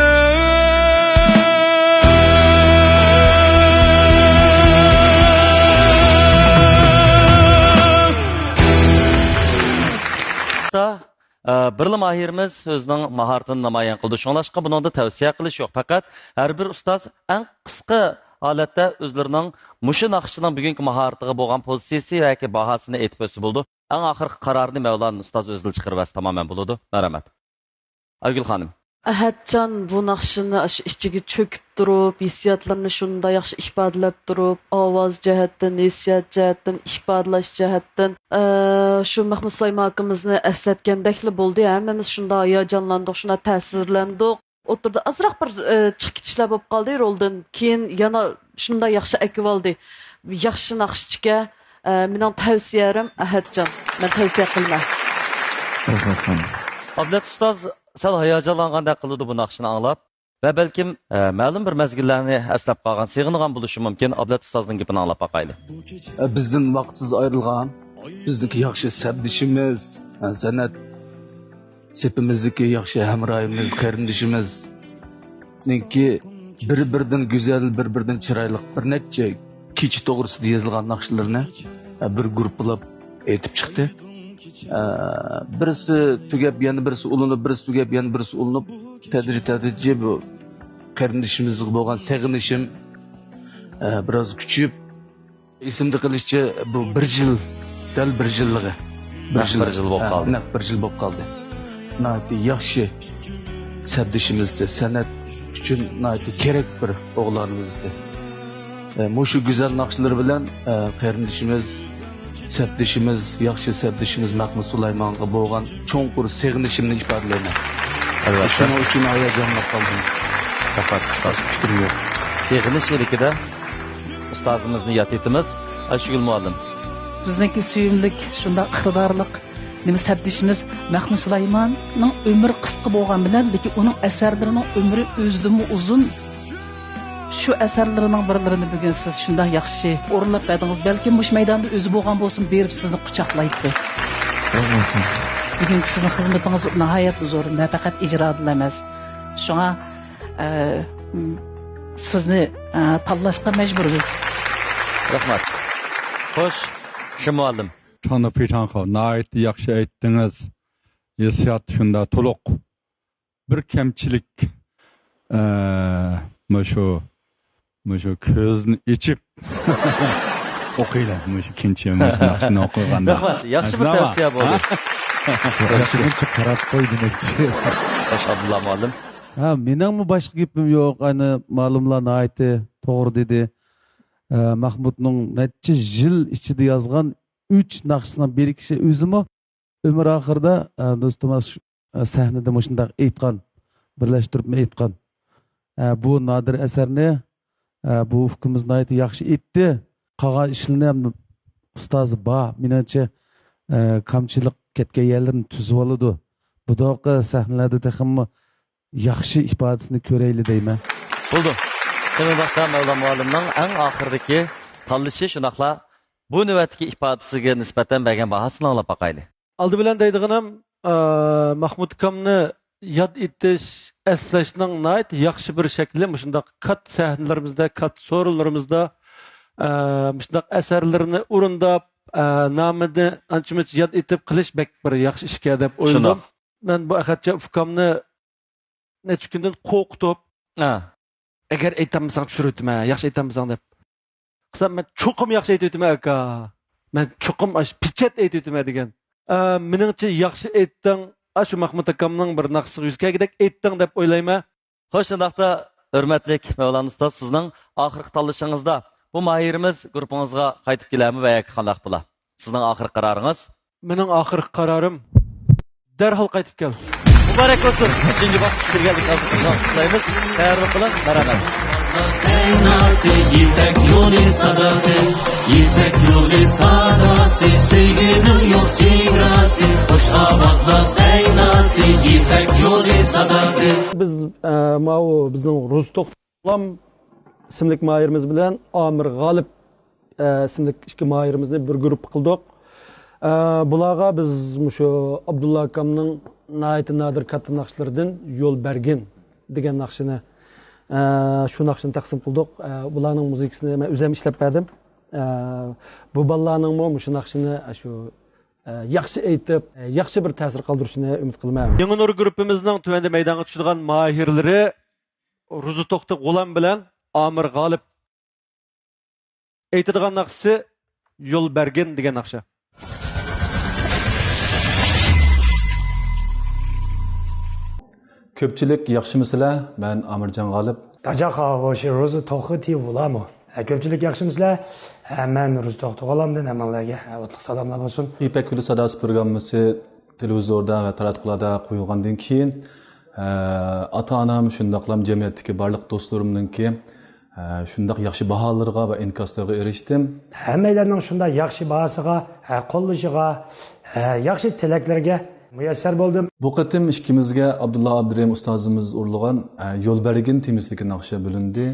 ئە، بىرلا ماھىرىمىز ئۆزىنىڭ ماھارىتىنى نامايان قىلدى. شۇڭلاشقا بۇنىڭدا تەۋسىيە قىلىش يوق. پەقەت ھەر بىر ئۇستاز ئەڭ قىسقا ھالەتتە ئۆزلىرىنىڭ مۇشۇ ناخشىچىنىڭ بۈگۈنكى ماھارىتىغا بولغان پوزىتسىيىسى ياكى باھاسىنى ئېيتىپ ئۆتسە بولىدۇ. ئەڭ ئاخىرقى قارارنى مەۋلان ئۇستاز ئۆزىلا چىقىرىۋەتسە تامامەن بولىدۇ. مەرھەمەت. ئايگۈل خانىم. ئەھەتجان بۇ ناخشىنى ئاشۇ ئىچىگە چۆكۈپ تۇرۇپ، ھېسسىياتلىرىنى شۇنداق ياخشى ئىپادىلەپ تۇرۇپ، ئاۋاز جەھەتتىن، ھېسسىيات جەھەتتىن، ئىپادىلەش جەھەتتىن، ئە، شۇ مەخمۇت سۇلايمان ئاكىمىزنى ئەسلەتكەندەكلا بولدى. ھەممىمىز شۇنداق ھاياجانلاندۇق، شۇنداق تەسىرلەندۇق. ئوتتۇرىدا ئازراق بىر، ئە، چىقىپ كېتىشلەر بولۇپ قالدى رولدىن. كېيىن يەنە شۇنداق ياخشى ئەكىۋالدى. ياخشى ناخشىچىكەن. ئە، مېنىڭ تەۋسىيەم ئەھەتجان. مەن تەۋسىيە قىلىمەن. رەھمەت خانىم. ئابلەت ئۇستاز سەل ھاياجانلانغاندەك قىلىدۇ بۇ ناخشىنى ئاڭلاپ. ۋە بەلكىم، ئە، مەلۇم بىر مەزگىللەرنى ئەسلەپ قالغان، سېغىنغان بولۇشى مۇمكىن. ئابلەت ئۇستازنىڭ گېپىنى ئاڭلاپ باقايلى. ئە، بىزدىن ۋاقىتسىز ئايرىلغان، بىزنىڭكى ياخشى سەپدىشىمىز، ئە، سەنئەت سېپىمىزدىكى ياخشى ھەمراھىمىز، قېرىندىشىمىزنىڭكى بىر-بىرىدىن گۈزەل، بىر-بىرىدىن چىرايلىق بىر نەچچە كېچە توغرىسىدا يېزىلغان ناخشىلىرىنى، ئە، بىر گۇرۇپپىلاپ ئېيتىپ چىقتى. ئە، بىرسى تۈگەپ، يەنە بىرسى ئۇلىنىپ، بىرسى تۈگەپ، يەنە بىرسى ئۇلىنىپ، تەدرىجىي، تەدرىجىي بۇ قېرىندىشىمىزغا بولغان سېغىنىشىم، ئە، بىراز كۈچىيىپ، ئېسىمدە قېلىشىچە، بۇ بىر يىل، دەل بىر يىللىقى. بىر نەق يىل. بىر يىل بولۇپ ھە، قالدى. نەق بىر يىل بولۇپ قالدى. ناھايىتى ياخشى سەپدىشىمىزدى. سەنئەت ئۈچۈن ناھايىتى كېرەك بىر ئوغلانىمىزدى. ئە، مۇشۇ گۈزەل ناخشىلىرى بىلەن، ئە، قېرىندىشىمىز، سەپدىشىمىز، ياخشى سەپدىشىمىز مەخمۇت سۇلايمانغا بولغان چوڭقۇر سېغىنىشىمنى ئىپادىلەيمەن. ئەلۋەتتە. شۇنىڭ ئۈچۈن ھاياجانلاپ قالدىم. رەھمەت، ئۇستاز. پىكرىم يوق. سېغىنىش يىلىكىدە ئۇستازىمىزنى ياد ئېتىمىز. ئايشىگۈل مۇئەللىم. بىزنىڭكى سۆيۈملۈك، شۇنداق ئىقتىدارلىق نېمە سەپدىشىمىز مەخمۇت سۇلايماننىڭ ئۆمرى قىسقا بولغان بىلەن، لېكىن ئۇنىڭ ئەسەرلىرىنىڭ ئۆمرى ئۆزىدىنمۇ ئۇزۇن. شۇ ئەسەرلىرىنىڭ بىرلىرىنى بۈگۈن سىز شۇنداق ياخشى ئورۇنلاپ بەردىڭىز. بەلكىم مۇشۇ مەيداندا ئۆزى بولغان بولسىمۇ بېرىپ سىزنى قۇچاقلايتتى. بۈگۈنكى سىزنىڭ خىزمىتىڭىز ناھايەتتە زور، نەپەقەت ئىجرادىلا ئەمەس. شۇڭا، ئە، م، سىزنى، ئە، تاللاشقا مەجبۇرمىز. رەھمەت. خوش، شىم مۇئەللىم. چاڭدا پىچاڭخاۋ، ناھايىتى ياخشى ئېيتتىڭىز. ھېسسىيات شۇنداق تولۇق. بىر كەمچىلىك، ئە، مۇشۇ، مۇشۇ كۆزنى ئېچىپ ئوقۇيلى، مۇشۇ كىنچى، مۇشۇ ناخشىنى ئوقۇغاندا. رەھمەت، ياخشى بىر تەۋسىيە بولدى. ھە؟ ياخشى بىر قاراپ قوي دېمەكچى. خوش، ئابدۇللا مۇئەللىم. ھە، مېنىڭمۇ باشقا گېپىم يوق. ئەنە، مۇئەللىملار ناھايىتى توغرا دېدى. ئە، مەخمۇتنىڭ نەچچە يىل ئىچىدە يازغان ئۈچ ناخشىسىنىڭ بىر ئىككىسى ئۆزىمۇ ئۆمۈر ئاخىرىدا، ئە، دوستۇم، ئە، شۇ، ئە، سەھنىدە مۇشۇنداق ئېيتقان، بىرلەشتۈرۈپمۇ ئېيتقان. ئە، بۇ نادىر ئەسەرنى، ئە، بۇ ئۇكىمىز ناھايىتى ياخشى ئېيتتى. قالغان ئىشلىرىنى ھەم ئۇستازى بار. مېنىڭچە، ئە، كامچىلىق كەتكەن يەرلىرىنى تۈزۈۋالىدۇ. بۇنداق سەھنىلەردە تېخىمۇ ياخشى ئىپادىسىنى كۆرەيلى دەيمەن. بولدى. شۇنداقتا مەۋلان مۇئەللىمنىڭ ئەڭ ئاخىرىدىكى تاللىشى، شۇنداقلا بۇ نۆۋەتتىكى ئىپادىسىگە نىسبەتەن بەرگەن باھاسىنى ئاڭلاپ باقايلى. ئالدى بىلەن دەيدىغىنىم، ئە، ماھمۇت ئاكامنى ياد ئېتىش، ئەسلەشنىڭ ناھايىتى ياخشى بىر شەكلى. مۇشۇنداق كاتتا سەھنىلىرىمىزدا، كاتتا سورۇنلىرىمىزدا، ئە، مۇشۇنداق ئەسەرلىرىنى ئورۇنداپ، ئە، نامىنى ئانچە-مۇنچە ياد ئېتىپ قىلىش بەك بىر ياخشى ئىشكەن دەپ ئويلىدىم. شۇنداق. مەن بۇ ئەخەتجان ئۇكامنى نەچچە كۈندىن قورقۇتۇپ، ھە. «ئەگەر ئېيتالمىساڭ چۈشۈرۈۋېتىمەن، ياخشى ئېيتالمىساڭ» دەپ. قىلسام، «مەن چوقۇم ياخشى ئېيتىۋېتىمەن، ئاكا. مەن چوقۇم ئاش-، پېچەت ئېيتىۋېتىمەن» دېگەن. ئە، مېنىڭچە، ياخشى ئېيتتىڭ، ئاشۇ ماھمۇت ئاكامنىڭ بىر ناخشىسىغا يۈز كەلگۈدەك ئېيتتىڭ دەپ ئويلايمەن. خوش، شۇنداقتا، ھۆرمەتلىك مەۋلان ئۇستاز، سىزنىڭ ئاخىرقى تاللىشىڭىزدا بۇ ماھىرىمىز گۇرۇپپىڭىزغا قايتىپ كېلەرمۇ ۋە ياكى قانداق بولا؟ سىزنىڭ ئاخىرقى قارارىڭىز؟ مېنىڭ ئاخىرقى قارارىم، دەرھال قايتىپ كەل. مۇبارەك بولسۇن! ئۈچىنچى باسقۇچقا كىرگەنلىكىڭىزنى قۇتلۇقلايمىز. تەييارلىق قىلىڭ، مەرھەمەت. سەيناسى، يىپەك يولى ساداسى، يىپەك يولى ساداسى، سۆيگۈنىڭ يوق چېگراسى، خۇش ئاۋازلار سەيناسى، يىپەك يولى ساداسى. بىز، ئە، ماۋۇ بىزنىڭ رۇزتوق غۇلام ئىسىملىك ماھىرىمىز بىلەن ئامىر غالىپ، ئە، ئىسىملىك ئىككى ماھىرىمىزنى بىر گۇرۇپپا قىلدۇق. ئە، بۇلارغا بىز مۇشۇ ئابدۇللا ئاكامنىڭ ناھايىتى نادىر كاتتا ناخشىلىرىدىن يول بەرگىن دېگەن ناخشىنى، ئە، شۇ ناخشىنى تەقسىم قىلدۇق. ئە، بۇلارنىڭ مۇزىكىسىنى مەن ئۆزۈم ئىشلەپ بەردىم. ئە، بۇ بالىلارنىڭمۇ مۇشۇ ناخشىنى، ئە، شۇ، ئە، ياخشى ئېيتىپ، ئە، ياخشى بىر تەسىر قالدۇرۇشىنى ئۈمىد قىلىمەن. يېڭى نۇر گۇرۇپپىمىزنىڭ تۆۋەندە مەيدانغا چۈشىدىغان ماھىرلىرى، رۇزى توختى غۇلام بىلەن ئامىر غالىپ. ئېيتىدىغان ناخشىسى يول بەرگىن دېگەن ناخشا. كۆپچىلىك ياخشىمۇسىلەر؟ مەن ئامىرجان غالىپ. داجاخ ئاۋۇشى رۇزى توختى غۇلامى. ھە، كۆپچىلىك ياخشىمۇسىلەر؟ ھە، مەن رۇزى توختى غۇلامدىن ھەممىڭلارگە، ھە، ئوتلۇق سالاملار بولسۇن. يىپەك يولى ساداسى پروگراممىسى تېلېۋىزوردا ۋە تاراتقۇلاردا قويۇلغاندىن كېيىن، ئاتا-ئانام، شۇنداقلا جەمئىيەتتىكى بارلىق دوستلىرىمنىڭكى، شۇنداق ياخشى باھالىرىغا ۋە ئىنكاسلىرىغا ئېرىشتىم. ھەممەيلەننىڭ شۇنداق ياخشى باھاسىغا، قوللىشىغا، ياخشى تىلەكلىرىگە مۇيەسسەر بولدۇم. بۇ قېتىم ئىككىمىزگە ئابدۇللا ئابدۇرېھىم ئۇستازىمىز ئۇرلىغان، يولبەرگىن تېمىسىدىكى ناخشا بۆلۈندى.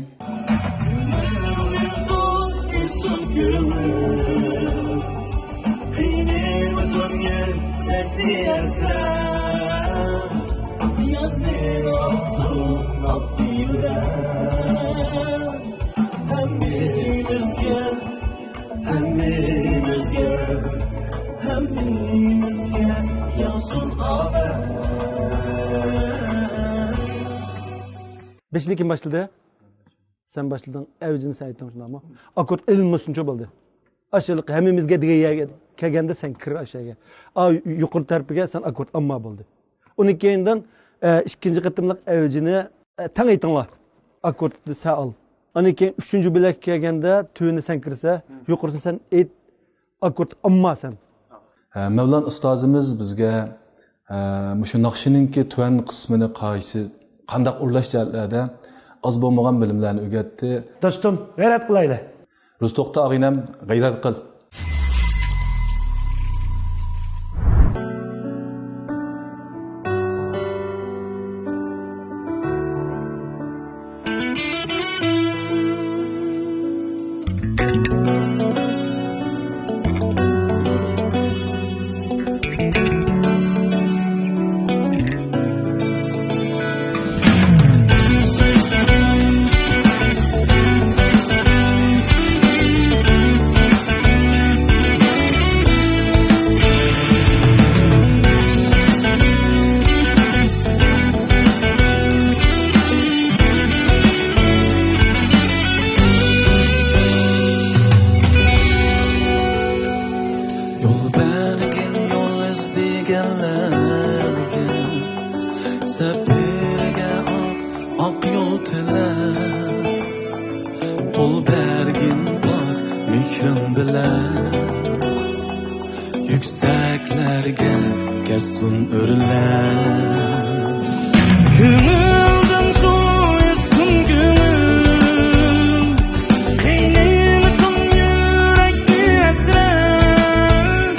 بېشىنى كىم باشلىدى؟ سەن باشلىدىڭ، ئەۋجىنى سەن ئېيتتىڭ، شۇنداقمۇ؟ ئاككورد ئېلىنمىسۇنچۇ بولدى. ئاشۇ ھەممىمىزگە دېگەن يەرگە كەلگەندە سەن كىر ئاشۇ يەرگە. ئا، يۇقىرى تەرىپىگە سەن ئاككورد ئالما بولدى. ئۇنىڭ كېيىندىن، ئە، ئىككىنچى قېتىملىق ئەۋجىنى، ئە، تەڭ ئېيتىڭلار. ئاككوردنى سەن ئال. ئاندىن كېيىن ئۈچىنچى بۆلەككە كەلگەندە تۆۋىنى سەن كىرسە، يۇقىرىسىنى سەن ئېيت، ئاككورد ئالما سەن. ھە، مەۋلان ئۇستازىمىز بىزگە، ھە، مۇشۇ ناخشىنىڭكى تۆۋەن قىسمىنى قايسى، قانداق ئۇرۇلۇش جەھەتلەردە ئاز بولمىغان بىلىملەرنى ئۆگەتتى. دوستۇم، غەيرەت قىلايلى. رۇزى توختى ئاغىنەم، غەيرەت قىل. يول بەرگىن يول ئىزدىگەنلەرگە، سەپىرىگە ئاق، ئاق يول تىلەپ. قول بەرگىن پاك مېھرىڭ بىلەن، يۈكسەكلەرگە كەتسۇن ئۆرلەپ. كۆڭۈلدىن سۇ ئىچسۇن كۆڭۈل، قىينىمىسۇن يۈرەكنى ھەسرەت.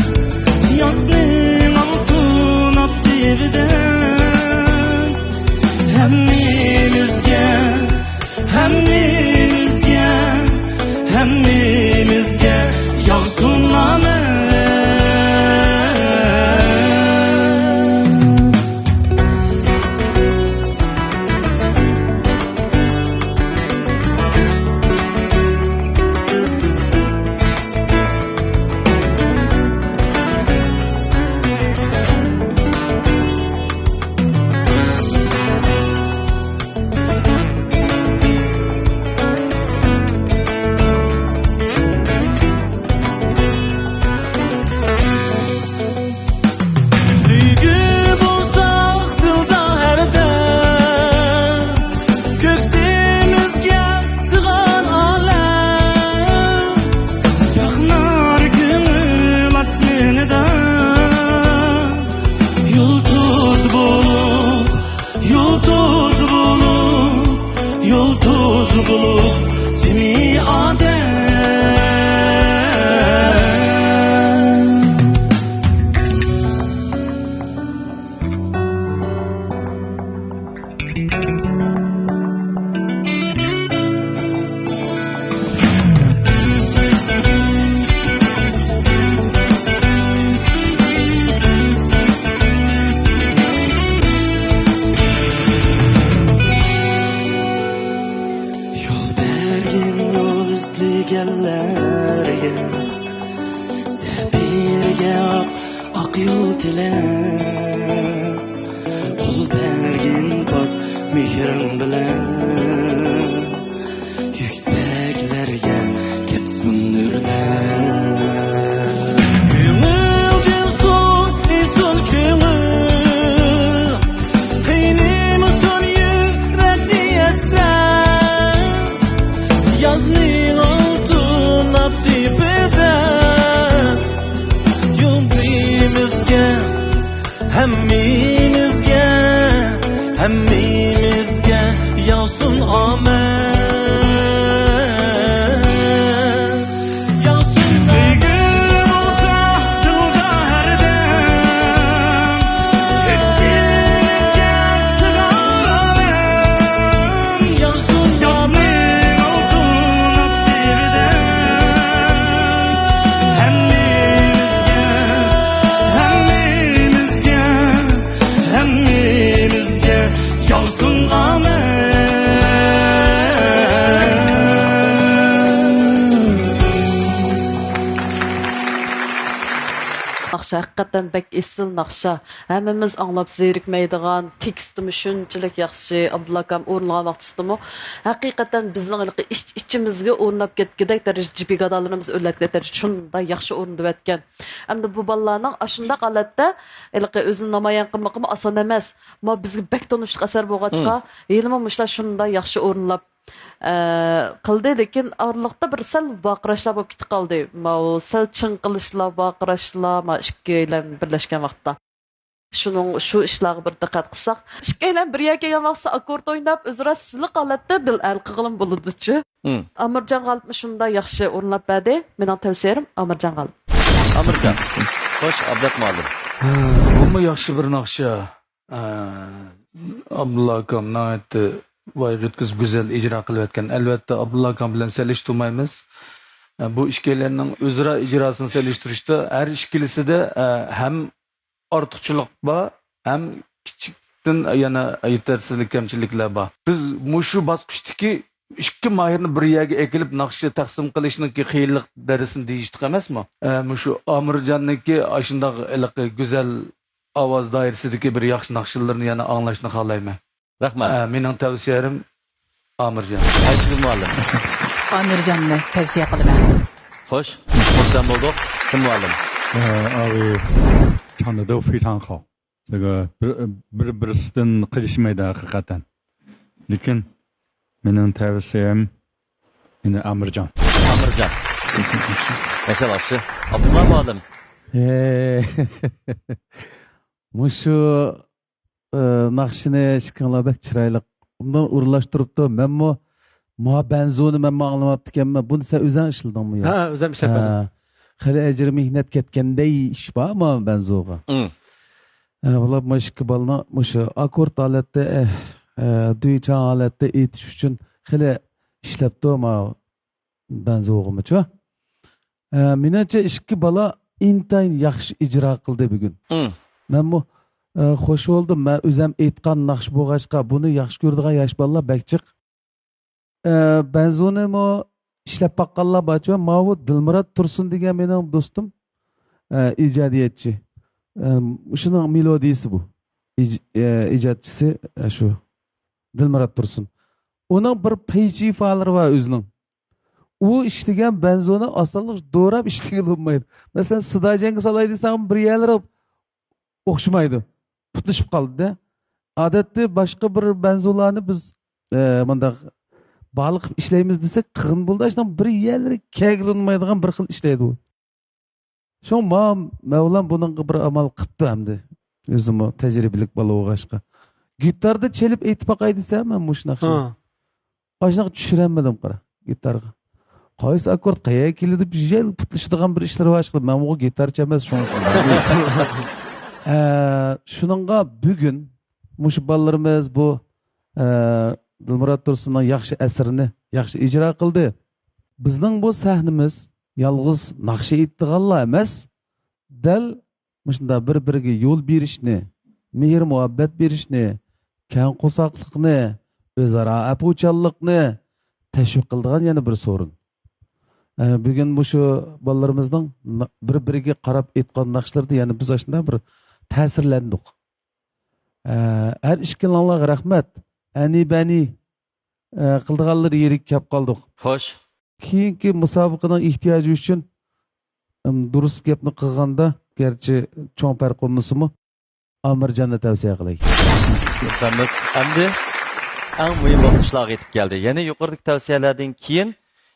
يازنىڭ ئالتۇن ئاپتىپىدەك ھەممىمىزگە، ھەممىمىزگە، ھەممىمىزگە ياغسۇن ئامەت. بىلەن، قول بەرگىن پاك مېھرىڭ بىلەن، يۈكسەكلەرگە كەتسۇن نۇرلار. كۆڭۈلدىن سۇ ئېسىل كۆڭۈل، قىينىمىسۇن يۈرەكنى ئەسلەپ، يازنىڭ ئالتۇن ئاپتىپىدە يۇلتۇزىمىزگە، ھەممىمىزگە، ھەممىمىزگە ياغسۇن ئامەت. ياغسۇن سۆيگۈ بولسا دىلدا ھەردەم، كۆكسىمىزگە سىغار ئالەم. ياغسۇن يازنىڭ ئالتۇن ئاپتىپىدە ھەممىمىزگە، ھەممىمىزگە، ھەممىمىزگە ياغسۇن ئامەت. ناخشا ھەقىقەتەن بەك ئېسىل ناخشا. ھەممىمىز ئاڭلاپ زېرىكمەيدىغان، تېكىستىمۇ شۇنچىلىك ياخشى. ئابدۇللا ئاكام ئورۇنلىغان ۋاقتىسىدىمۇ ھەقىقەتەن بىزنىڭ ھېلىقى ئىچ-ئىچىمىزگە ئورناپ كەتكۈدەك دەرىجىدە، جىگەدانلىرىمىز ئۆرلەتكۈدەك دەرىجىدە شۇنداق ياخشى ئورۇندىۋەتكەن. ئەمدى بۇ بالىلارنىڭ ئاشۇنداق ھالەتتە ھېلىقى ئۆزىنى نامايان قىلمىقىمۇ ئاسان ئەمەس. ما بىزگە بەك تونۇشلۇق ئەسەر بولغاچقا، ھېلىمۇ مۇشۇلار شۇنداق ياخشى ئورۇنلاپ، ئە، قىلدى. لېكىن ئارىلىقتا بىر سەل ۋارقىراشلار بولۇپ كېتىپ قالدى. ماۋۇ سەل چىڭقىلىشلار، ۋارقىراشلار، ما ئىككىيلەن بىرلەشكەن ۋاقىتتا. شۇنىڭ، شۇ ئىشلارغا بىر دىققەت قىلساق. ئىككىيلەن بىر يەرگە كەلگەن ۋاقتىسى ئاككورد ئويناپ، ئۆزئارا سىلىق ھالەتتە بىر ھەل قىلغىلىمۇ بولىدۇچۇ. مم. ئامىرجان غالىپمۇ شۇنداق ياخشى ئورۇنلاپ بەردى. مېنىڭ تەۋسىيەم ئامىرجان غالىپ. ئامىرجان. خوش، ئابلەت مۇئەللىم. ھە، بۇمۇ ياخشى بىر ناخشا. ئە، ئابدۇللا ئاكام ناھايىتى ۋايىغا يەتكۈزۈپ گۈزەل ئىجرا قىلىۋەتكەن. ئەلۋەتتە، ئابدۇللا ئاكام بىلەن سېلىشتۇرمايمىز. ئە، بۇ ئىككىيلەننىڭ ئۆزئارا ئىجراسىنى سېلىشتۇرۇشتا ھەر ئىككىلىسىدە، ئە، ھەم ئارتۇقچىلىق بار، ھەم كىچىكتىن يەنە يېتەرسىزلىك، كەمچىلىكلەر بار. بىز مۇشۇ باسقۇچتىكى ئىككى ماھىرنى بىر يەرگە ئەكېلىپ ناخشا تەقسىم قىلىشنىڭكى قىيىنلىق دەرىجىسىنى دېيىشتۇق ئەمەسمۇ؟ ئە، مۇشۇ ئامىرجاننىڭكى ئاشۇنداق ھېلىقى گۈزەل ئاۋاز دائىرىسىدىكى بىر ياخشى ناخشىلىرىنى يەنە ئاڭلاشنى خالايمەن. رەھمەت. ئە، مېنىڭ تەۋسىيەم ئامىرجان. ئايسىگۈل مۇئەللىم. ئامىرجاننى تەۋسىيە قىلىمەن. خوش، خۇرسەن بولدۇق. كىم مۇئەللىم؟ 呃，二位唱的都非常好，这个 بىر، بىر-بىرسىدىن قېلىشمايدۇ ھەقىقەتەن. لېكىن مېنىڭ تەۋسىيەم يەنە ئامىرجان. ئامىرجان. ياشاۋاتسى. ئابدۇللا مۇئەللىم. ھەي. مۇشۇ، ئى، ناخشىنى ئىككىڭلار بەك چىرايلىق ئۇنداق ئورۇنلاشتۇرۇپتۇ. مەنمۇ ما بەنزونى مەنمۇ ئاڭلىماپتىكەنمەن. بۇنى سەن ئۆزۈڭ ئىشلىدىڭمۇ يا؟ ھە، ئۆزۈم ئىشلەپ بەردىم. ھە. خېلى ئەجرى مېھنەت كەتكەندەي ئىش بار ما بەنزوغا. ئىم. ھە، بۇلار مۇشۇ ئىككى بالىنى مۇشۇ ئاككورد ھالەتتە، ئە، ئە، دۈيچاڭ ھالەتتە ئېيتىش ئۈچۈن خېلى ئىشلەپتۇ ما بەنزوغىمۇچۇ. ئە، مېنىڭچە ئىككى بالا ئىنتايىن ياخشى ئىجرا قىلدى بۈگۈن. ئىم. مەنمۇ، ئە، خوش بولدۇم. مەن ئۆزۈم ئېيتقان ناخشا بولغاچقا بۇنى ياخشى كۆرىدىغان ياش بالىلار بەك جىق. ئە، بەنزونىمۇ ئىشلەپ باققانلار بارچۇ، ماۋۇ دىلمۇرات تۇرسۇن دېگەن مېنىڭ دوستۇم، ئە، ئىجادىيەتچى. ئە، شۇنىڭ مېلودىيىسى بۇ. ئىج-، ئە، ئىجادچىسى، ئە، شۇ دىلمۇرات تۇرسۇن. ئۇنىڭ بىر پەيجىفالىرى بار ئۆزىنىڭ. ئۇ ئىشلىگەن بەنزونى ئاسانلىقچە دوراپ ئىشلىگىلى بولمايدۇ. مەسىلەن، سىداجەڭگە سالاي دېسەڭ، بىر يەرلىرى ئوخشىمايدۇ. پۇتلىشىپ قالدى-دە. ئادەتتە باشقا بىر بەنزولارنى بىز، ئە، مۇنداق باغلىق قىلىپ ئىشلەيمىز دېسەك، قىغىن بولىدۇ، شۇنداق بىر يەرلىرى كەلگىلى ئۇنىمايدىغان بىر خىل ئىشلەيدۇ ئۇ. شۇڭا ما-، مەۋلان بۇنىڭغا بىر ئامال قىپتۇ ئەمدى. ئۆزىمۇ تەجرىبىلىك بالا بولغاچقا. گىتاردا چېلىپ ئېيتىپ باقاي دېسەم، مەن مۇشۇ ناخشىنى. ھا. ئاشۇنداق چۈشۈرەلمىدىم، قارا، گىتارغا. قايسى ئاككورد قەيەرگە كېلىدۇ، بىر يەل پۇتلىشىدىغان بىر ئىشلىرى بار ئىشقىلىپ، مەنمۇ گىتارچى ئەمەس، شۇڭا شۇنداق. ئە، شۇنىڭغا بۈگۈن مۇشۇ بالىلىرىمىز بۇ، ئە، دىلمۇرات تۇرسۇننىڭ ياخشى ئەسىرىنى ياخشى ئىجرا قىلدى. بىزنىڭ بۇ سەھنىمىز يالغۇز ناخشا ئېيتىدىغانلار ئەمەس، دەل مۇشۇنداق بىر-بىرىگە يول بېرىشنى، مېھىر-مۇھەببەت بېرىشنى، كەڭ قورساقلىقنى، ئۆزئارا ئەپۇچانلىقنى تەشۋىق قىلىدىغان يەنە بىر سورۇن. ئە، بۈگۈن مۇشۇ بالىلىرىمىزنىڭ نا-، بىر-بىرىگە قاراپ ئېيتقان ناخشىلىرىدا يەنە بىز ئاشۇنداق بىر تەسىرلەندۇق. ئە، ھەر ئىككىلىڭلارغا رەھمەت. ئەنى بەنى، ئە، قىلىدىغانلىرى يېرىگە كەپ قالدۇق. خوش. كېيىنكى مۇسابىقىنىڭ ئېھتىياجى ئۈچۈن، ئىم، دۇرۇس گەپنى قىلغاندا، گەرچە چوڭ پەرق بولمىسىمۇ، ئامىرجاننى تەۋسىيە قىلاي. ئەمدى ئەڭ مۇھىم باسقۇچلارغا يېتىپ كەلدى. يەنى يۇقىرىدىكى تەۋسىيەلەردىن كېيىن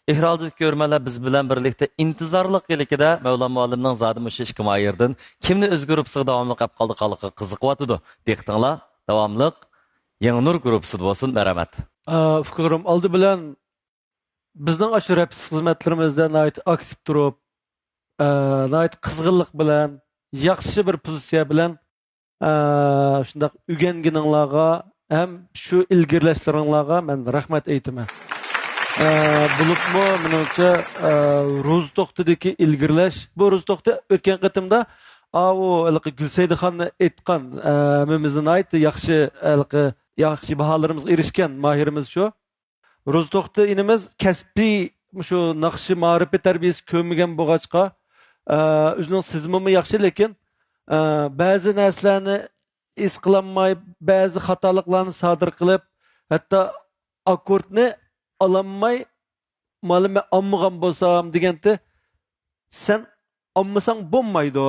ئېكراندىكى كۆرۈرمەنلەر بىز بىلەن بىرلىكتە ئىنتىزارلىق ئىلكىدە مەۋلان مۇئەللىمنىڭ زادى مۇشۇ ئىككى ماھىرىدىن كىمنى ئۆز گۇرۇپپىسىغا داۋاملىق ئەپ قالىدىغانلىقىغا قىزىقىۋاتىدۇ. دىققىتىڭلار داۋاملىق يېڭى نۇر گۇرۇپپىسىدا بولسۇن. مەرھەمەت. ئە، ئۇكىلىرىم، ئالدى بىلەن بىزنىڭ ئاشۇ رەپسىز خىزمەتلىرىمىزدە ناھايىتى ئاكتىپ تۇرۇپ، ئە، ناھايىتى قىزغىنلىق بىلەن، ياخشى بىر پوزىتسىيە بىلەن، ئە، شۇنداق ئۆگەنگىنىڭلارغا ھەم شۇ ئىلگىرىلەشلىرىڭلارغا مەن رەھمەت ئېيتىمەن. ئە، بولۇپمۇ مېنىڭچە، ئە، روزا توختىدىكى ئىلگىرىلەش، بۇ روزا توختى ئۆتكەن قېتىمدا، ئاۋۇ ھېلىقى گۈلسەيدىخاننى ئېيتقان، ئە، ھەممىمىزنى ناھايىتى ياخشى، ھېلىقى ياخشى باھالىرىمىزغا ئېرىشكەن ماھىرىمىز شۇ. روزا توختى ئىنىمىز كەسپىي مۇشۇ ناخشا مائارىپى تەربىيەسى كۆرمىگەن بولغاچقا، ئە، ئۆزىنىڭ سېزىمىمۇ ياخشى، لېكىن، ئە، بەزى نەرسىلەرنى ھېس قىلالماي، بەزى خاتالىقلارنى سادىر قىلىپ، ھەتتا ئاككوردنى ئالالماي، مانا مەن ئالمىغان بولسام دېگەنتى، سەن ئالمىساڭ بولمايدۇ.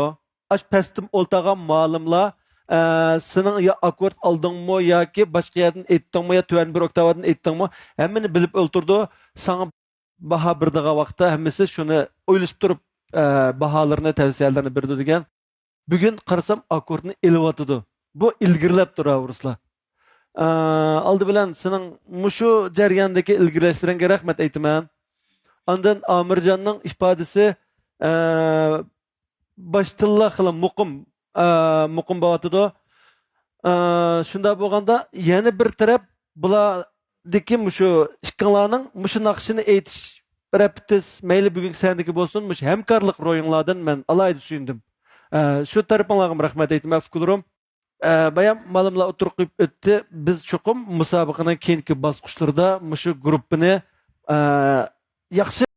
ئاش پەستىم ئولتۇرغان مۇئەللىملار، ئە، سېنىڭ يا ئاككورد ئالدىڭمۇ ياكى باشقا يەردىن ئېيتتىڭمۇ يا تۆۋەن بىر ئوكتاۋادىن ئېيتتىڭمۇ، ھەممىنى بىلىپ ئولتۇرىدۇ. ساڭا باھا بېرىدىغان ۋاقىتتا ھەممىسى شۇنى ئويلىشىپ تۇرۇپ، ئە، باھالىرىنى، تەۋسىيەلەرنى بېرىدۇ دېگەن. بۈگۈن قارىسام ئاككوردنى ئېلىۋاتىدۇ. بۇ ئىلگىرىلەپ تۇرا، رۇسلان. ئە، ئالدى بىلەن سېنىڭ مۇشۇ جەرياندىكى ئىلگىرىلەشلىرىڭگە رەھمەت ئېيتىمەن. ئاندىن ئامىرجاننىڭ ئىپادىسى، ئە، باشتىنلا خېلى مۇقىم، ئە، مۇقىم بولۇۋاتىدۇ. ئە، شۇنداق بولغاندا يەنە بىر تەرەپ بۇلاردىكى مۇشۇ ئىككىڭلارنىڭ مۇشۇ ناخشىنى ئېيتىش رەپتىس، مەيلى بۈگۈنكى سەھنىدىكى بولسۇن، مۇشۇ ھەمكارلىق روھىڭلاردىن مەن ئالاھىدە سۆيۈندۈم. ئە، شۇ تەرىپىڭلارغىمۇ رەھمەت ئېيتىمەن، ئۇكىلىرىم. ئە، بايام مالىملار ئوتتۇرىغا قويۇپ ئۆتتى. بىز چوقۇم مۇسابىقىنىڭ كېيىنكى باسقۇچلىرىدا مۇشۇ گۇرۇپپىنى، ئە، ياخشى